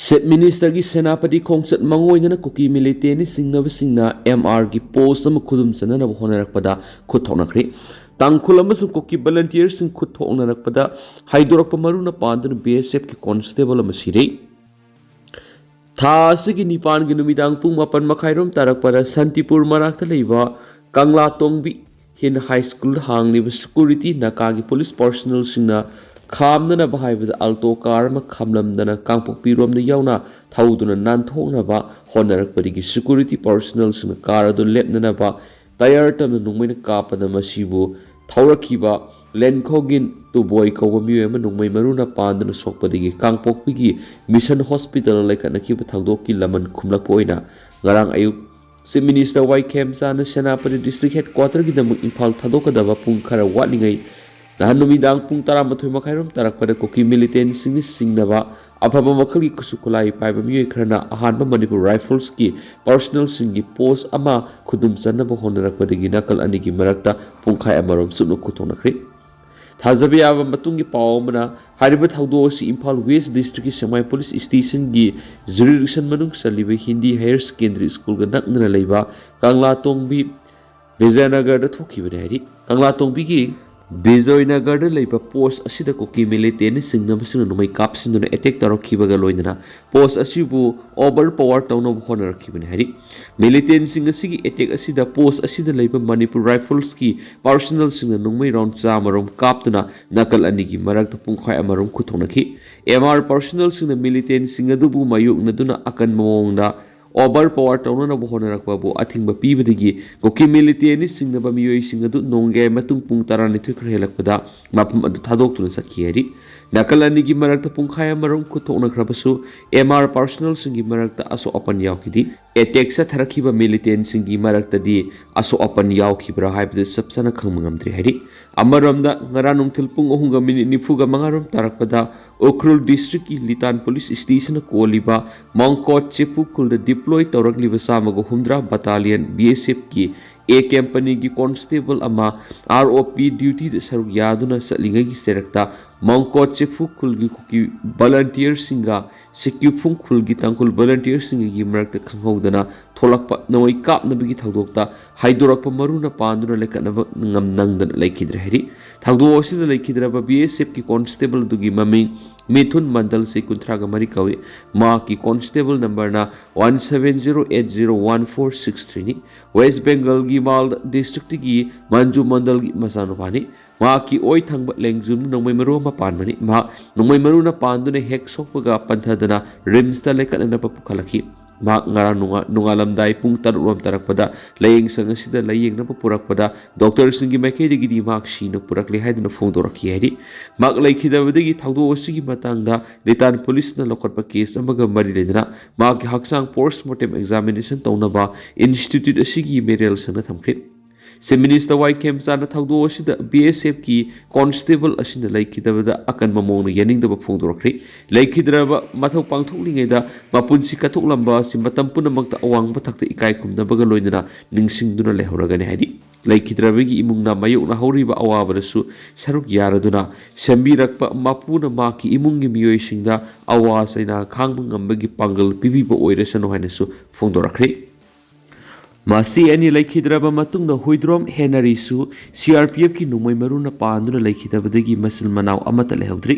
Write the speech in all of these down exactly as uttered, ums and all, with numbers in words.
Chief ꯃꯤꯅꯤꯁꯇꯔꯒꯤ ꯁꯦꯅꯥꯄꯇꯤ ꯈꯣꯡꯆꯠ ꯃꯥꯡꯑꯣꯏꯅꯅ ꯀꯨꯀꯤ ꯃꯤꯂꯤꯇꯦꯟꯅꯤꯁꯤꯡꯅꯕꯁꯤꯡꯅ ꯑꯦꯝ ꯑꯥꯔꯒꯤ ꯄꯣꯁ ꯑꯃ ꯈꯨꯗꯨꯝ ꯆꯟꯅꯅꯕ ꯍꯣꯠꯅꯔꯛꯄꯗ ꯈꯨꯠ ꯊꯣꯛꯅꯈ꯭ꯔꯤ꯫ ꯇꯥꯡꯈꯨꯜ ꯑꯃꯁꯨꯡ ꯀꯨꯀꯤ ꯚꯣꯂꯟꯇꯤꯌꯔꯁꯤꯡ ꯈꯨꯠ ꯊꯣꯛꯅꯔꯛꯄꯗ ꯍꯥꯏꯗꯣꯔꯛꯄ ꯃꯔꯨꯅ ꯄꯥꯟꯗꯨꯅ ꯕꯤ ꯑꯦꯁ ꯑꯦꯐꯀꯤ ꯀꯣꯟꯁꯇꯦꯕꯜ ꯑꯃ ꯁꯤꯔꯦ꯫ ꯊꯥ ꯑꯁꯤꯒꯤ ꯅꯤꯄꯥꯟꯒꯤ ꯅꯨꯃꯤꯗꯥꯡ ꯄꯨꯡ ꯃꯥꯄꯟ ꯃꯈꯥꯏꯔꯣꯝ ꯇꯥꯔꯛꯄꯗ ꯁꯥꯟꯇꯤꯄꯨꯔ ꯃꯅꯥꯛꯇ ꯂꯩꯕ ꯀꯪꯂꯥꯇꯣꯡꯕꯤ ꯍꯤꯟ ꯍꯥꯏ ꯁ꯭ꯀꯨꯜꯗ ꯍꯥꯡꯂꯤꯕ ꯁꯦꯀ꯭ꯌꯨꯔꯤꯇꯤ ꯅꯥꯀꯥꯒꯤ ꯄꯨꯂꯤꯁ ꯄꯥꯔꯁꯣꯅꯦꯜꯁꯤꯡꯅ ꯈꯥꯝꯅꯅꯕ ꯍꯥꯏꯕꯗ ꯑꯜꯇꯣ ꯀꯥꯔ ꯑꯃ ꯈꯥꯝꯂꯝꯗꯅ ꯀꯥꯡꯄꯣꯛꯄꯤꯔꯣꯝꯗ ꯌꯥꯎꯅ ꯊꯧꯗꯨꯅ ꯅꯥꯟꯊꯣꯛꯅꯕ ꯍꯣꯠꯅꯔꯛꯄꯗꯒꯤ ꯁꯦꯀ꯭ꯌꯨꯔꯤꯇꯤ ꯄꯥꯔꯁꯣꯅꯦꯜꯁꯤꯡꯅ ꯀꯥꯔ ꯑꯗꯨ ꯂꯦꯞꯅꯅꯕ ꯇꯌꯥꯔ ꯇꯝꯅ ꯅꯣꯡꯃꯩꯅ ꯀꯥꯞꯄꯗ ꯃꯁꯤꯕꯨ ꯊꯧꯔꯛꯈꯤꯕ ꯂꯦꯟꯈꯣꯒꯤꯟ ꯇꯨꯕꯣꯏ ꯀꯧꯕ ꯃꯤꯑꯣꯏ ꯑꯃ ꯅꯣꯡꯃꯩ ꯃꯔꯨꯅ ꯄꯥꯟꯗꯨꯅ ꯁꯣꯛꯄꯗꯒꯤ ꯀꯥꯡꯄꯣꯛꯄꯤꯒꯤ ꯃꯤꯁꯟ ꯍꯣꯁꯄꯤꯇꯥꯜꯗ ꯂꯩꯈꯠꯅꯈꯤꯕ ꯊꯧꯗꯣꯛꯀꯤ ꯂꯃꯟ ꯈꯨꯝꯂꯛꯄ ꯑꯣꯏꯅ ꯉꯔꯥꯡ ꯑꯌꯨꯛ ꯆꯤꯐ ꯃꯤꯅꯤꯁꯇꯔ ꯋꯥꯏ ꯈꯦꯝꯆꯥꯟꯅ ꯁꯦꯅꯥꯄꯇꯤ ꯗꯤꯁꯇ꯭ꯔꯤꯛ ꯍꯦꯗ ꯀ꯭ꯋꯥꯇꯔꯒꯤꯗꯃꯛ ꯏꯝꯐꯥꯜ ꯊꯥꯗꯣꯛꯀꯗꯕ ꯄꯨꯡ ꯈꯔ ꯋꯥꯠꯂꯤꯉꯩ ꯅꯍꯥꯟ ꯅꯨꯃꯤꯗꯥꯡ ꯄꯨꯡ ꯇꯔꯥꯃꯥꯊꯣꯏ ꯃꯈꯥꯏꯔꯣꯝ ꯇꯥꯔꯛꯄꯗ ꯀꯨꯀꯤ ꯃꯤꯂꯤꯇꯦꯟꯁꯤꯡꯅ ꯆꯤꯡꯅꯕ ꯑꯐꯕ ꯃꯈꯜꯒꯤ ꯈꯨꯠꯁꯨ ꯈꯨꯠꯂꯥꯏ ꯄꯥꯏꯕ ꯃꯤꯑꯣꯏ ꯈꯔꯅ ꯑꯍꯥꯟꯕ ꯃꯅꯤꯄꯨꯔ ꯔꯥꯏꯐꯜꯁꯀꯤ ꯄꯥꯔꯁꯣꯅꯦꯜꯁꯤꯡꯒꯤ ꯄꯣꯁ ꯑꯃ ꯈꯨꯗꯨꯝ ꯆꯟꯅꯕ ꯍꯣꯠꯅꯔꯛꯄꯗꯒꯤ ꯅꯥꯀꯜ ꯑꯅꯤꯒꯤ ꯃꯔꯛꯇ ꯄꯨꯡꯈꯥꯏ ꯑꯃꯔꯣꯝ ꯆꯨꯞꯅ ꯈꯨꯠꯊꯣꯛꯅꯈ꯭ꯔꯤ꯫ ꯊꯥꯖꯕ ꯌꯥꯕ ꯃꯇꯨꯡꯒꯤ ꯄꯥꯎ ꯑꯃꯅ, ꯍꯥꯏꯔꯤꯕ ꯊꯧꯗꯣꯛ ꯑꯁꯤ ꯏꯝꯐꯥꯜ ꯋꯦꯁ ꯗꯤꯁꯇ꯭ꯔꯤꯛꯀꯤ ꯁꯦꯛꯃꯥꯏ ꯄꯨꯂꯤꯁ ꯁ꯭ꯇꯦꯁꯟꯒꯤ ꯖꯨꯔꯤꯗꯤꯛꯁꯟ ꯃꯅꯨꯡ ꯆꯜꯂꯤꯕ ꯍꯤꯟꯗꯤ ꯍꯥꯌꯔ ꯁꯦꯀꯦꯟꯗꯔꯤ ꯁ꯭ꯀꯨꯜꯒ ꯅꯛꯅꯅ ꯂꯩꯕ ꯀꯪꯂꯥꯇꯣꯡꯕꯤ ꯕꯤꯖꯌꯅꯒꯔꯗ ꯊꯣꯛꯈꯤꯕꯅꯤ ꯍꯥꯏꯔꯤ꯫ ꯀꯪꯂꯥꯇꯣꯡꯕꯤꯒꯤ ꯕꯤꯖꯣꯏꯅꯒꯔꯗ ꯂꯩꯕ ꯄꯣꯁ ꯑꯁꯤꯗ ꯀꯨꯀꯤ ꯃꯤꯂꯤꯇꯦꯟꯅ ꯆꯤꯡꯅꯕꯁꯤꯡꯅ ꯅꯣꯡꯃꯩ ꯀꯥꯞꯁꯤꯟꯗꯨꯅ ꯑꯦꯇꯦꯛ ꯇꯧꯔꯛꯈꯤꯕꯒ ꯂꯣꯏꯅꯅ ꯄꯣꯁ ꯑꯁꯤꯕꯨ ꯑꯣꯚꯔ ꯄꯋꯥꯔ ꯇꯧꯅꯕ ꯍꯣꯠꯅꯔꯛꯈꯤꯕꯅꯤ ꯍꯥꯏꯔꯤ꯫ ꯃꯤꯂꯤꯇꯦꯟꯁꯤꯡ ꯑꯁꯤꯒꯤ ꯑꯦꯇꯦꯛ ꯑꯁꯤꯗ ꯄꯣꯁ ꯑꯁꯤꯗ ꯂꯩꯕ ꯃꯅꯤꯄꯨꯔ ꯔꯥꯏꯐꯜꯁꯀꯤ ꯄꯥꯔꯁꯣꯅꯦꯜꯁꯤꯡꯅ ꯅꯣꯡꯃꯩ ꯔꯥꯎꯟ ꯆꯥꯝꯃꯔꯣꯝ ꯀꯥꯞꯇꯨꯅ ꯅꯥꯀꯜ ꯑꯅꯤꯒꯤ ꯃꯔꯛꯇ ꯄꯨꯡꯈꯥꯏ ꯑꯃꯔꯣꯝ ꯈꯨꯠꯊꯣꯛꯅꯈꯤ꯫ ꯑꯦꯝ ꯑꯥꯔ ꯄꯥꯔꯁꯣꯅꯦꯜꯁꯤꯡꯅ ꯃꯤꯂꯤꯇꯦꯟꯁꯤꯡ ꯑꯗꯨꯕꯨ ꯃꯥꯌꯣꯛꯅꯗꯨꯅ ꯑꯀꯟꯕ ꯃꯑꯣꯡꯗ ꯑꯣꯚꯔ ꯄꯋꯥꯔ ꯇꯧꯅꯅꯕ ꯍꯣꯠꯅꯔꯛꯄꯕꯨ ꯑꯊꯤꯡꯕ ꯄꯤꯕꯗꯒꯤ ꯀꯨꯀꯤ ꯃꯤꯂꯤꯇꯦꯟꯅꯤ ꯆꯤꯡꯅꯕ ꯃꯤꯑꯣꯏꯁꯤꯡ ꯑꯗꯨ ꯅꯣꯡꯌꯥꯏ ꯃꯇꯨꯡ ꯄꯨꯡ ꯇꯔꯥꯅꯤꯊꯣꯏ ꯈꯔ ꯍꯦꯜꯂꯛꯄꯗ ꯃꯐꯝ ꯑꯗꯨ ꯊꯥꯗꯣꯛꯇꯨꯅ ꯆꯠꯈꯤ ꯍꯥꯏꯔꯤ꯫ ꯅꯥꯀꯜ ꯑꯅꯤꯒꯤ ꯃꯔꯛꯇ ꯄꯨꯡꯈꯥꯏ ꯑꯃꯔꯣꯝ ꯈꯨꯠꯊꯣꯛꯅꯈ꯭ꯔꯕꯁꯨ ꯑꯦꯝ ꯑꯥꯔ ꯄꯥꯔꯁꯣꯅꯦꯜꯁꯤꯡꯒꯤ ꯃꯔꯛꯇ ꯑꯁꯣꯛ ꯑꯄꯟ ꯌꯥꯎꯈꯤꯗꯦ꯫ ꯑꯦꯇꯦꯛ ꯆꯠꯊꯔꯛꯈꯤꯕ ꯃꯤꯂꯤꯇꯦꯟꯁꯤꯡꯒꯤ ꯃꯔꯛꯇꯗꯤ ꯑꯁꯣꯛ ꯑꯄꯟ ꯌꯥꯎꯈꯤꯕ꯭ꯔꯥ ꯍꯥꯏꯕꯗꯨ ꯆꯞ ꯆꯥꯅ ꯈꯪꯕ ꯉꯝꯗ꯭ꯔꯤ ꯍꯥꯏꯔꯤ꯫ ꯑꯃꯔꯣꯝꯗ ꯉꯔꯥꯡ ꯅꯨꯡꯊꯤꯜ ꯄꯨꯡ ꯑꯍꯨꯝꯒ ꯃꯤꯅꯤꯠ ꯅꯤꯐꯨꯒ ꯃꯉꯥꯔꯣꯝ ꯇꯥꯔꯛꯄꯗ ꯎꯈ꯭ꯔꯨꯜ ꯗꯤꯁꯇ꯭ꯔꯤꯛꯀꯤ ꯂꯤꯇꯥꯟ ꯄꯨꯂꯤꯁ ꯁ꯭ꯇꯦꯁꯟꯅ ꯀꯣꯜꯂꯤꯕ ꯃꯥꯡꯀꯣꯠ ꯆꯦꯄꯨ ꯈꯨꯜꯗ ꯗꯤꯄ꯭ꯂꯣꯏ ꯇꯧꯔꯛꯂꯤꯕ ꯆꯥꯝꯃꯒ ꯍꯨꯝꯗ꯭ꯔꯥ ꯕꯇꯥꯂꯤꯌꯟ ꯕꯤ ꯑꯦꯁ ꯑꯦꯐꯀꯤ ꯑꯦ ꯀꯦꯝꯄꯅꯤꯒꯤ ꯀꯣꯟꯁꯇꯦꯕꯜ ꯑꯃ ꯑꯥꯔ ꯑꯣ ꯄꯤ ꯗ꯭ꯌꯨꯇꯤꯗ ꯁꯔꯨꯛ ꯌꯥꯗꯨꯅ ꯆꯠꯂꯤꯉꯩꯒꯤ ꯆꯩꯔꯛꯇ ꯃꯥꯡꯀꯣꯠ ꯆꯤꯐꯨ ꯈꯨꯜꯒꯤ ꯀꯨꯀꯤ ꯚꯣꯂꯟꯇꯤꯌꯔꯁꯤꯡꯒ ꯁꯤꯀꯤꯐꯨꯡ ꯈꯨꯜꯒꯤ ꯇꯥꯡꯈꯨꯜ ꯚꯣꯂꯟꯇꯤꯌꯔꯁꯤꯡꯒꯤ ꯃꯔꯛꯇ ꯈꯪꯍꯧꯗꯅ ꯊꯣꯛꯂꯛꯄ ꯅꯣꯡꯃꯩ ꯀꯥꯞꯅꯕꯒꯤ ꯊꯧꯗꯣꯛꯇ ꯍꯥꯏꯗꯣꯔꯛꯄ ꯃꯔꯨꯅ ꯄꯥꯟꯗꯨꯅ ꯂꯩꯈꯠꯅꯕ ꯉꯝ ꯅꯪꯗꯅ ꯂꯩꯈꯤꯗ꯭ꯔꯦ ꯍꯥꯏꯔꯤ꯫ ꯊꯧꯗꯣꯛ ꯑꯁꯤꯗ ꯂꯩꯈꯤꯗ꯭ꯔꯕ ꯕꯤ ꯑꯦꯁ ꯑꯦꯐꯀꯤ ꯀꯣꯟꯁꯇꯦꯕꯜ ꯑꯗꯨꯒꯤ ꯃꯃꯤꯡ ꯃꯤꯊꯨꯟ ꯃꯟꯗꯜ, ꯆꯍꯤ ꯀꯨꯟꯊ꯭ꯔꯥꯒ ꯃꯔꯤ ꯀꯧꯏ꯫ ꯃꯍꯥꯛꯀꯤ ꯀꯣꯟꯁꯇꯦꯕꯜ ꯅꯝꯕꯔꯅ one seven zero eight zero one four six ꯊ꯭ꯔꯤꯅꯤ꯫ ꯋꯦꯁ ꯕꯦꯡꯒꯜꯒꯤ ꯃꯥꯜꯗ ꯗꯤꯁꯇ꯭ꯔꯤꯛꯇꯒꯤ ꯃꯟꯖꯨ ꯃꯟꯗꯜꯒꯤ ꯃꯆꯥꯅꯨꯄꯥꯅꯤ꯫ ꯃꯍꯥꯛꯀꯤ ꯑꯣꯏ ꯊꯪꯕ ꯂꯦꯡꯖꯨꯝꯗ ꯅꯣꯡꯃꯩ ꯃꯔꯨ ꯑꯃ ꯄꯥꯟꯕꯅꯤ꯫ ꯃꯍꯥꯛ ꯅꯣꯡꯃꯩ ꯃꯔꯨꯅ ꯄꯥꯟꯗꯨꯅ ꯍꯦꯛ ꯁꯣꯛꯄꯒ ꯄꯟꯊꯗꯅ ꯔꯤꯝꯁꯇ ꯂꯩꯈꯠꯅꯅꯕ ꯄꯨꯈꯠꯂꯛꯈꯤ꯫ ꯃꯍꯥꯛ ꯉꯔꯥꯡ ꯅꯣꯡꯉꯥ-, ꯅꯣꯡꯉꯥꯜꯂꯝꯗꯥꯏ ꯄꯨꯡ ꯇꯔꯨꯛ ꯔꯣꯝ ꯇꯥꯔꯛꯄꯗ ꯂꯥꯌꯦꯡꯁꯪ ꯑꯁꯤꯗ ꯂꯥꯌꯦꯡꯅꯕ ꯄꯨꯔꯛꯄꯗ ꯗꯣꯛꯇꯔꯁꯤꯡꯒꯤ ꯃꯥꯏꯀꯩꯗꯒꯤꯗꯤ ꯃꯍꯥꯛ ꯁꯤꯅ ꯄꯨꯔꯛꯂꯦ ꯍꯥꯏꯗꯨꯅ ꯐꯣꯡꯗꯣꯔꯛꯈꯤ ꯍꯥꯏꯔꯤ꯫ ꯃꯍꯥꯛ ꯂꯩꯈꯤꯗꯕꯗꯒꯤ ꯊꯧꯗꯣꯛ ꯑꯁꯤꯒꯤ ꯃꯇꯥꯡꯗ ꯂꯤꯇꯥꯟ ꯄꯨꯂꯤꯁꯅ ꯂꯧꯈꯠꯄ ꯀꯦꯁ ꯑꯃꯒ ꯃꯔꯤ ꯂꯩꯅꯅ ꯃꯍꯥꯛꯀꯤ ꯍꯛꯆꯥꯡ ꯄꯣꯁꯃꯣꯔꯇꯦꯝ ꯑꯦꯛꯖꯥꯃꯤꯅꯦꯁꯟ ꯇꯧꯅꯕ ꯏꯟꯁꯇꯤꯇ꯭ꯌꯨꯠ ꯑꯁꯤꯒꯤ ꯃꯦꯔꯦꯜ ꯁꯪꯗ ꯊꯝꯈ꯭ꯔꯤ꯫ ꯆꯤꯐ ꯃꯤꯅꯤꯁꯇꯔ ꯋꯥꯏ ꯈꯦꯝꯆꯥꯟꯅ ꯊꯧꯗꯣꯛ ꯑꯁꯤꯗ ꯕꯤ ꯑꯦꯁ ꯑꯦꯐꯀꯤ ꯀꯣꯟꯁꯇꯦꯕꯜ ꯑꯁꯤꯅ ꯂꯩꯈꯤꯗꯕꯗ ꯑꯀꯟꯕ ꯃꯑꯣꯡꯗ ꯌꯥꯅꯤꯡꯗꯕ ꯐꯣꯡꯗꯣꯔꯛꯈ꯭ꯔꯤ꯫ ꯂꯩꯈꯤꯗ꯭ꯔꯕ ꯃꯊꯧ ꯄꯥꯡꯊꯣꯛꯂꯤꯉꯩꯗ ꯃꯄꯨꯟꯁꯤ ꯀꯠꯊꯣꯛꯂꯝꯕ ꯑꯁꯤ ꯃꯇꯝ ꯄꯨꯝꯅꯃꯛꯇ ꯑꯋꯥꯡꯕ ꯊꯥꯛꯇ ꯏꯀꯥꯏ ꯈꯨꯝꯅꯕꯒ ꯂꯣꯏꯅꯅ ꯅꯤꯡꯁꯤꯡꯗꯨꯅ ꯂꯩꯍꯧꯔꯒꯅꯤ ꯍꯥꯏꯔꯤ꯫ ꯂꯩꯈꯤꯗ꯭ꯔꯕꯒꯤ ꯏꯃꯨꯡꯅ ꯃꯥꯌꯣꯛꯅꯍꯧꯔꯤꯕ ꯑꯋꯥꯕꯗꯁꯨ ꯁꯔꯨꯛ ꯌꯥꯔꯗꯨꯅ ꯁꯦꯝꯕꯤꯔꯛꯄ ꯃꯄꯨꯅ ꯃꯍꯥꯛꯀꯤ ꯏꯃꯨꯡꯒꯤ ꯃꯤꯑꯣꯏꯁꯤꯡꯗ ꯑꯋꯥ ꯆꯩꯅꯥ ꯈꯥꯡꯕ ꯉꯝꯕꯒꯤ ꯄꯥꯡꯒꯜ ꯄꯤꯕꯤꯕ ꯑꯣꯏꯔꯁꯅꯨ ꯍꯥꯏꯅꯁꯨ ꯐꯣꯡꯗꯣꯔꯛꯈ꯭ꯔꯤ꯫ ꯃꯁꯤ ꯑꯅꯤ ꯂꯩꯈꯤꯗ꯭ꯔꯕ ꯃꯇꯨꯡꯗ ꯍꯨꯏꯗ꯭ꯔꯣꯝ ꯍꯦꯅꯔꯤꯁꯨ ꯁꯤ ꯑꯥꯔ ꯄꯤ ꯑꯦꯐꯀꯤ ꯅꯣꯡꯃꯩ ꯃꯔꯨꯅ ꯄꯥꯟꯗꯨꯅ ꯂꯩꯈꯤꯗꯕꯗꯒꯤ ꯃꯆꯤꯟ ꯃꯅꯥꯎ ꯑꯃꯠꯇ ꯂꯩꯍꯧꯗ꯭ꯔꯤ꯫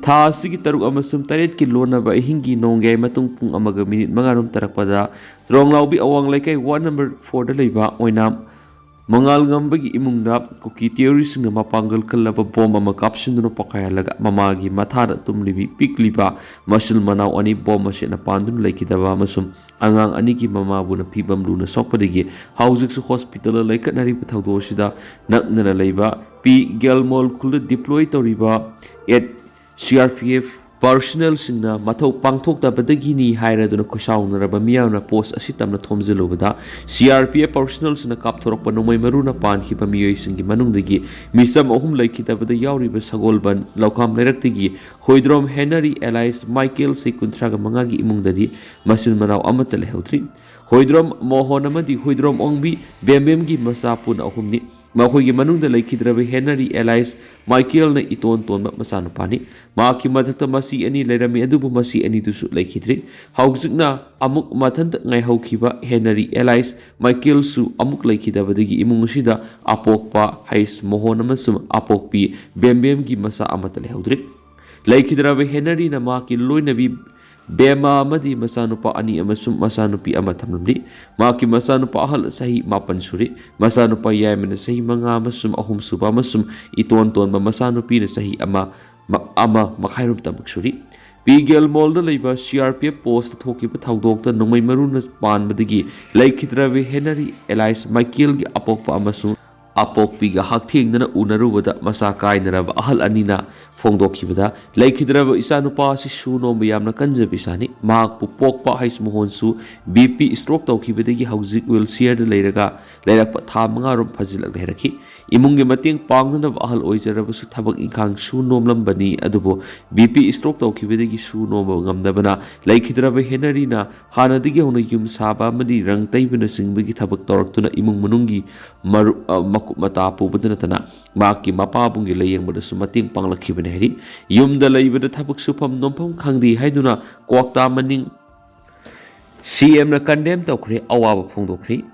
ꯊꯥ ꯑꯁꯤꯒꯤ ꯇꯔꯨꯛ ꯑꯃꯁꯨꯡ ꯇꯔꯦꯠꯀꯤ ꯂꯣꯟꯅꯕ ꯑꯍꯤꯡꯒꯤ ꯅꯣꯡꯌꯥꯏ ꯃꯇꯨꯡ ꯄꯨꯡ ꯑꯃꯒ ꯃꯤꯅꯤꯠ ꯃꯉꯥꯔꯣꯝ ꯇꯥꯔꯛꯄꯗ ꯇ꯭ꯔꯣꯡꯂꯥꯎꯕꯤ ꯑꯋꯥꯡ ꯂꯩꯀꯥꯏ ꯋꯥꯔꯗ ꯅꯝꯕꯔ ꯐꯣꯔꯗ ꯂꯩꯕ ꯑꯣꯏꯅꯥꯝ ꯃꯉꯥꯜꯉꯝꯕꯒꯤ ꯏꯃꯨꯡꯗ ꯀꯨꯀꯤ ꯇꯦꯔꯣꯔꯤꯁꯁꯤꯡꯅ ꯃꯄꯥꯡꯒꯜ ꯀꯜꯂꯕ ꯕꯣꯝ ꯑꯃ ꯀꯥꯞꯁꯤꯟꯗꯨꯅ ꯄꯣꯈꯥꯏꯍꯜꯂꯒ ꯃꯃꯥꯒꯤ ꯃꯊꯥꯗ ꯇꯨꯝꯂꯤꯕꯤ ꯄꯤꯛꯂꯤꯕ ꯃꯆꯤꯟ ꯃꯅꯥꯎ ꯑꯅꯤ ꯕꯣꯝ ꯃꯁꯦꯠꯅ ꯄꯥꯟꯗꯨꯅ ꯂꯩꯈꯤꯗꯕ ꯑꯃꯁꯨꯡ ꯑꯉꯥꯡ ꯑꯅꯤꯒꯤ ꯃꯃꯥꯕꯨꯅ ꯐꯤꯕꯝ ꯂꯨꯅ ꯁꯣꯛꯄꯗꯒꯤ ꯍꯧꯖꯤꯛꯁꯨ ꯍꯣꯁꯄꯤꯇꯥꯜꯗ ꯂꯩꯈꯠꯅꯔꯤꯕ ꯊꯧꯗꯣꯛ ꯑꯁꯤꯗ ꯅꯛꯅꯅ ꯂꯩꯕ ꯄꯤ ꯒꯦꯜꯃꯣꯜ ꯈꯨꯜꯗ ꯗꯤꯄ꯭ꯂꯣꯏ ꯇꯧꯔꯤꯕ eight C R P F ꯄꯥꯔꯁꯅꯦꯜꯁꯤꯡꯅ ꯃꯊꯧ ꯄꯥꯡꯊꯣꯛꯇꯕꯗꯒꯤꯅꯤ ꯍꯥꯏꯔꯗꯨꯅ ꯈꯣꯏꯁꯥꯎꯅꯔꯕ ꯃꯤꯌꯥꯝꯅ ꯄꯣꯁ ꯑꯁꯤ ꯇꯝꯅ ꯊꯣꯝꯖꯤꯜꯂꯨꯕꯗ ꯁꯤ ꯑꯥꯔ ꯄꯤ ꯑꯦꯐ ꯄꯥꯔꯁꯅꯦꯜꯁꯤꯡꯅ ꯀꯥꯞꯊꯣꯔꯛꯄ ꯅꯣꯡꯃꯩ ꯃꯔꯨꯅ ꯄꯥꯟꯈꯤꯕ ꯃꯤꯑꯣꯏꯁꯤꯡꯒꯤ ꯃꯅꯨꯡꯗꯒꯤ ꯃꯤꯆꯝ ꯑꯍꯨꯝ ꯂꯩꯈꯤꯗꯕꯗ ꯌꯥꯎꯔꯤꯕ ꯁꯒꯣꯜꯕꯟ ꯂꯧꯈꯥꯝ ꯂꯩꯔꯛꯇꯒꯤ ꯍꯣꯏꯗ꯭ꯔꯣꯝ ꯍꯦꯅꯔꯤ ꯑꯦꯂꯥꯏꯁ ꯃꯥꯏꯀꯦꯜ ꯆꯍꯤ ꯀꯨꯟꯊ꯭ꯔꯥꯒ ꯃꯉꯥꯒꯤ ꯏꯃꯨꯡꯗꯗꯤ ꯃꯆꯤꯟ ꯃꯅꯥꯎ ꯑꯃꯠꯇ ꯂꯩꯍꯧꯗ꯭ꯔꯤ꯫ ꯍꯨꯏꯗ꯭ꯔꯣꯝ ꯃꯣꯍꯣꯟ ꯑꯃꯗꯤ ꯍꯨꯏꯗ꯭ꯔꯣꯝ ꯑꯣꯡꯕꯤ ꯕꯦꯝꯕꯦꯝꯒꯤ ꯃꯆꯥ ꯄꯨꯟꯅ ꯑꯍꯨꯝꯅꯤ꯫ ꯃꯈꯣꯏꯒꯤ ꯃꯅꯨꯡꯗ ꯂꯩꯈꯤꯗ꯭ꯔꯕ ꯍꯦꯅꯔꯤ ꯑꯦꯂꯥꯏꯁ ꯃꯥꯏꯀꯦꯜꯅ ꯏꯇꯣꯟ ꯇꯣꯟꯕ ꯃꯆꯥꯅꯨꯄꯥꯅꯤ꯫ ꯃꯍꯥꯛꯀꯤ ꯃꯊꯛꯇ ꯃꯆꯤ ꯑꯅꯤ ꯂꯩꯔꯝꯃꯤ, ꯑꯗꯨꯕꯨ ꯃꯆꯤ ꯑꯅꯤꯗꯨꯁꯨ ꯂꯩꯈꯤꯗ꯭ꯔꯤ꯫ ꯍꯧꯖꯤꯛꯅ ꯑꯃꯨꯛ ꯃꯊꯟꯇ ꯉꯥꯏꯍꯧꯈꯤꯕ ꯍꯦꯅꯔꯤ ꯑꯦꯂꯥꯏꯁ ꯃꯥꯏꯀꯦꯜꯁꯨ ꯑꯃꯨꯛ ꯂꯩꯈꯤꯗꯕꯗꯒꯤ ꯏꯃꯨꯡ ꯑꯁꯤꯗ ꯑꯄꯣꯛꯄ ꯍꯩꯁ ꯃꯣꯍꯣꯟ ꯑꯃꯁꯨꯡ ꯑꯄꯣꯛꯄꯤ ꯕꯦꯝꯕꯦꯝꯒꯤ ꯃꯆꯥ ꯑꯃꯠꯇ ꯂꯩꯍꯧꯗ꯭ꯔꯤ꯫ ꯂꯩꯈꯤꯗ꯭ꯔꯕ ꯍꯦꯅꯔꯤꯅ ꯃꯍꯥꯛꯀꯤ ꯂꯣꯏꯅꯕꯤ ꯕꯦꯃꯥ ꯑꯃꯗꯤ ꯃꯆꯥꯅꯨꯄꯥ ꯑꯅꯤ ꯑꯃꯁꯨꯡ ꯃꯆꯥꯅꯨꯄꯤ ꯑꯃ ꯊꯝꯂꯝꯂꯤ꯫ ꯃꯍꯥꯛꯀꯤ ꯃꯆꯥꯅꯨꯄꯥ ꯑꯍꯜ ꯆꯍꯤ ꯃꯥꯄꯟ ꯁꯨꯔꯤ꯫ ꯃꯆꯥꯅꯨꯄꯥ ꯌꯥꯏꯃꯅ ꯆꯍꯤ ꯃꯉꯥ ꯑꯃꯁꯨꯡ ꯑꯍꯨꯝ ꯁꯨꯕ ꯑꯃꯁꯨꯡ ꯏꯇꯣꯟ ꯇꯣꯟꯕ ꯃꯆꯥꯅꯨꯄꯤꯅ ꯆꯍꯤ ꯑꯃ, ꯃ-, ꯑꯃ ꯃꯈꯥꯏꯔꯣꯝꯇꯃꯛ ꯁꯨꯔꯤ꯫ ꯄꯤꯒꯦꯜ ꯃꯣꯜꯗ ꯂꯩꯕ C R P F post ꯊꯣꯛꯈꯤꯕ ꯊꯧꯗꯣꯛꯇ ꯅꯣꯡꯃꯩ ꯃꯔꯨꯅ ꯄꯥꯟꯕꯗꯒꯤ ꯂꯩꯈꯤꯗ꯭ꯔꯕ ꯍꯦꯅꯔꯤ ꯑꯦꯂꯥꯏꯁ ꯃꯥꯏꯀꯦꯜꯒꯤ ꯑꯄꯣꯛꯄ ꯑꯃꯁꯨꯡ ꯑꯄꯣꯛꯄꯤꯒ ꯍꯛꯊꯦꯡꯅꯅ ꯎꯅꯔꯨꯕꯗ ꯃꯆꯥ ꯀꯥꯏꯅꯔꯕ ꯑꯍꯜ ꯑꯅꯤꯅ ꯐꯣꯡꯗꯣꯛꯈꯤꯕꯗ, ꯂꯩꯈꯤꯗ꯭ꯔꯕ ꯏꯆꯥꯅꯨꯄꯥ ꯑꯁꯤ ꯁꯨ ꯅꯣꯝꯕ ꯌꯥꯝꯅ ꯀꯟꯖꯕ ꯏꯆꯥꯅꯤ꯫ ꯃꯍꯥꯛꯄꯨ ꯄꯣꯛꯄ ꯍꯩꯁ ꯃꯣꯍꯣꯟꯁꯨ ꯕꯤ ꯄꯤ ꯁ꯭ꯇ꯭ꯔꯣꯛ ꯇꯧꯈꯤꯕꯗꯒꯤ ꯍꯧꯖꯤꯛ ꯋꯤꯜ ꯆꯤꯌꯔꯗ ꯂꯩꯔꯒ ꯂꯩꯔꯛꯄ ꯊꯥ ꯃꯉꯥꯔꯣꯝ ꯐꯥꯖꯤꯜꯂꯛꯂꯦ ꯍꯥꯏꯔꯛꯈꯤ꯫ ꯏꯃꯨꯡꯒꯤ ꯃꯇꯦꯡ ꯄꯥꯡꯅꯅꯕ ꯑꯍꯜ ꯑꯣꯏꯖꯔꯕꯁꯨ ꯊꯕꯛ ꯏꯪꯈꯥꯡ ꯁꯨ ꯅꯣꯝꯂꯝꯕꯅꯤ, ꯑꯗꯨꯕꯨ ꯕꯤ ꯄꯤ ꯁ꯭ꯇ꯭ꯔꯣꯛ ꯇꯧꯈꯤꯕꯗꯒꯤ ꯁꯨ ꯅꯣꯝꯕ ꯉꯝꯗꯕꯅ ꯂꯩꯈꯤꯗ꯭ꯔꯕ ꯍꯦꯅꯔꯤꯅ ꯍꯥꯟꯅꯗꯒꯤ ꯍꯧꯅ ꯌꯨꯝ ꯁꯥꯕ ꯑꯃꯗꯤ ꯔꯪ ꯇꯩꯕꯅꯆꯤꯡꯕꯒꯤ ꯊꯕꯛ ꯇꯧꯔꯛꯇꯨꯅ ꯏꯃꯨꯡ ꯃꯅꯨꯡꯒꯤ ꯃꯔꯨ-, ꯑ, ꯃꯀꯨꯞ ꯃꯇꯥ ꯄꯨꯕꯗ ꯅꯠꯇꯅ ꯃꯍꯥꯛꯀꯤ ꯃꯄꯥꯕꯨꯡꯒꯤ ꯂꯥꯌꯦꯡꯕꯗꯁꯨ ꯃꯇꯦꯡ ꯄꯥꯡꯂꯛꯈꯤꯕꯅꯤ ꯍꯥꯏꯔꯤ꯫ ꯌꯨꯝꯗ ꯂꯩꯕꯗ ꯊꯕꯛ ꯁꯨꯐꯝ ꯅꯣꯝꯐꯝ ꯈꯪꯗꯦ ꯍꯥꯏꯗꯨꯅ ꯀ꯭ꯋꯥꯛꯇꯥ ꯃꯅꯤꯡ ꯁꯤ ꯑꯦꯝꯅ ꯀꯟꯗꯦꯝ ꯇꯧꯈ꯭ꯔꯦ, ꯑꯋꯥꯕ ꯐꯣꯡꯗꯣꯛꯈ꯭ꯔꯤ꯫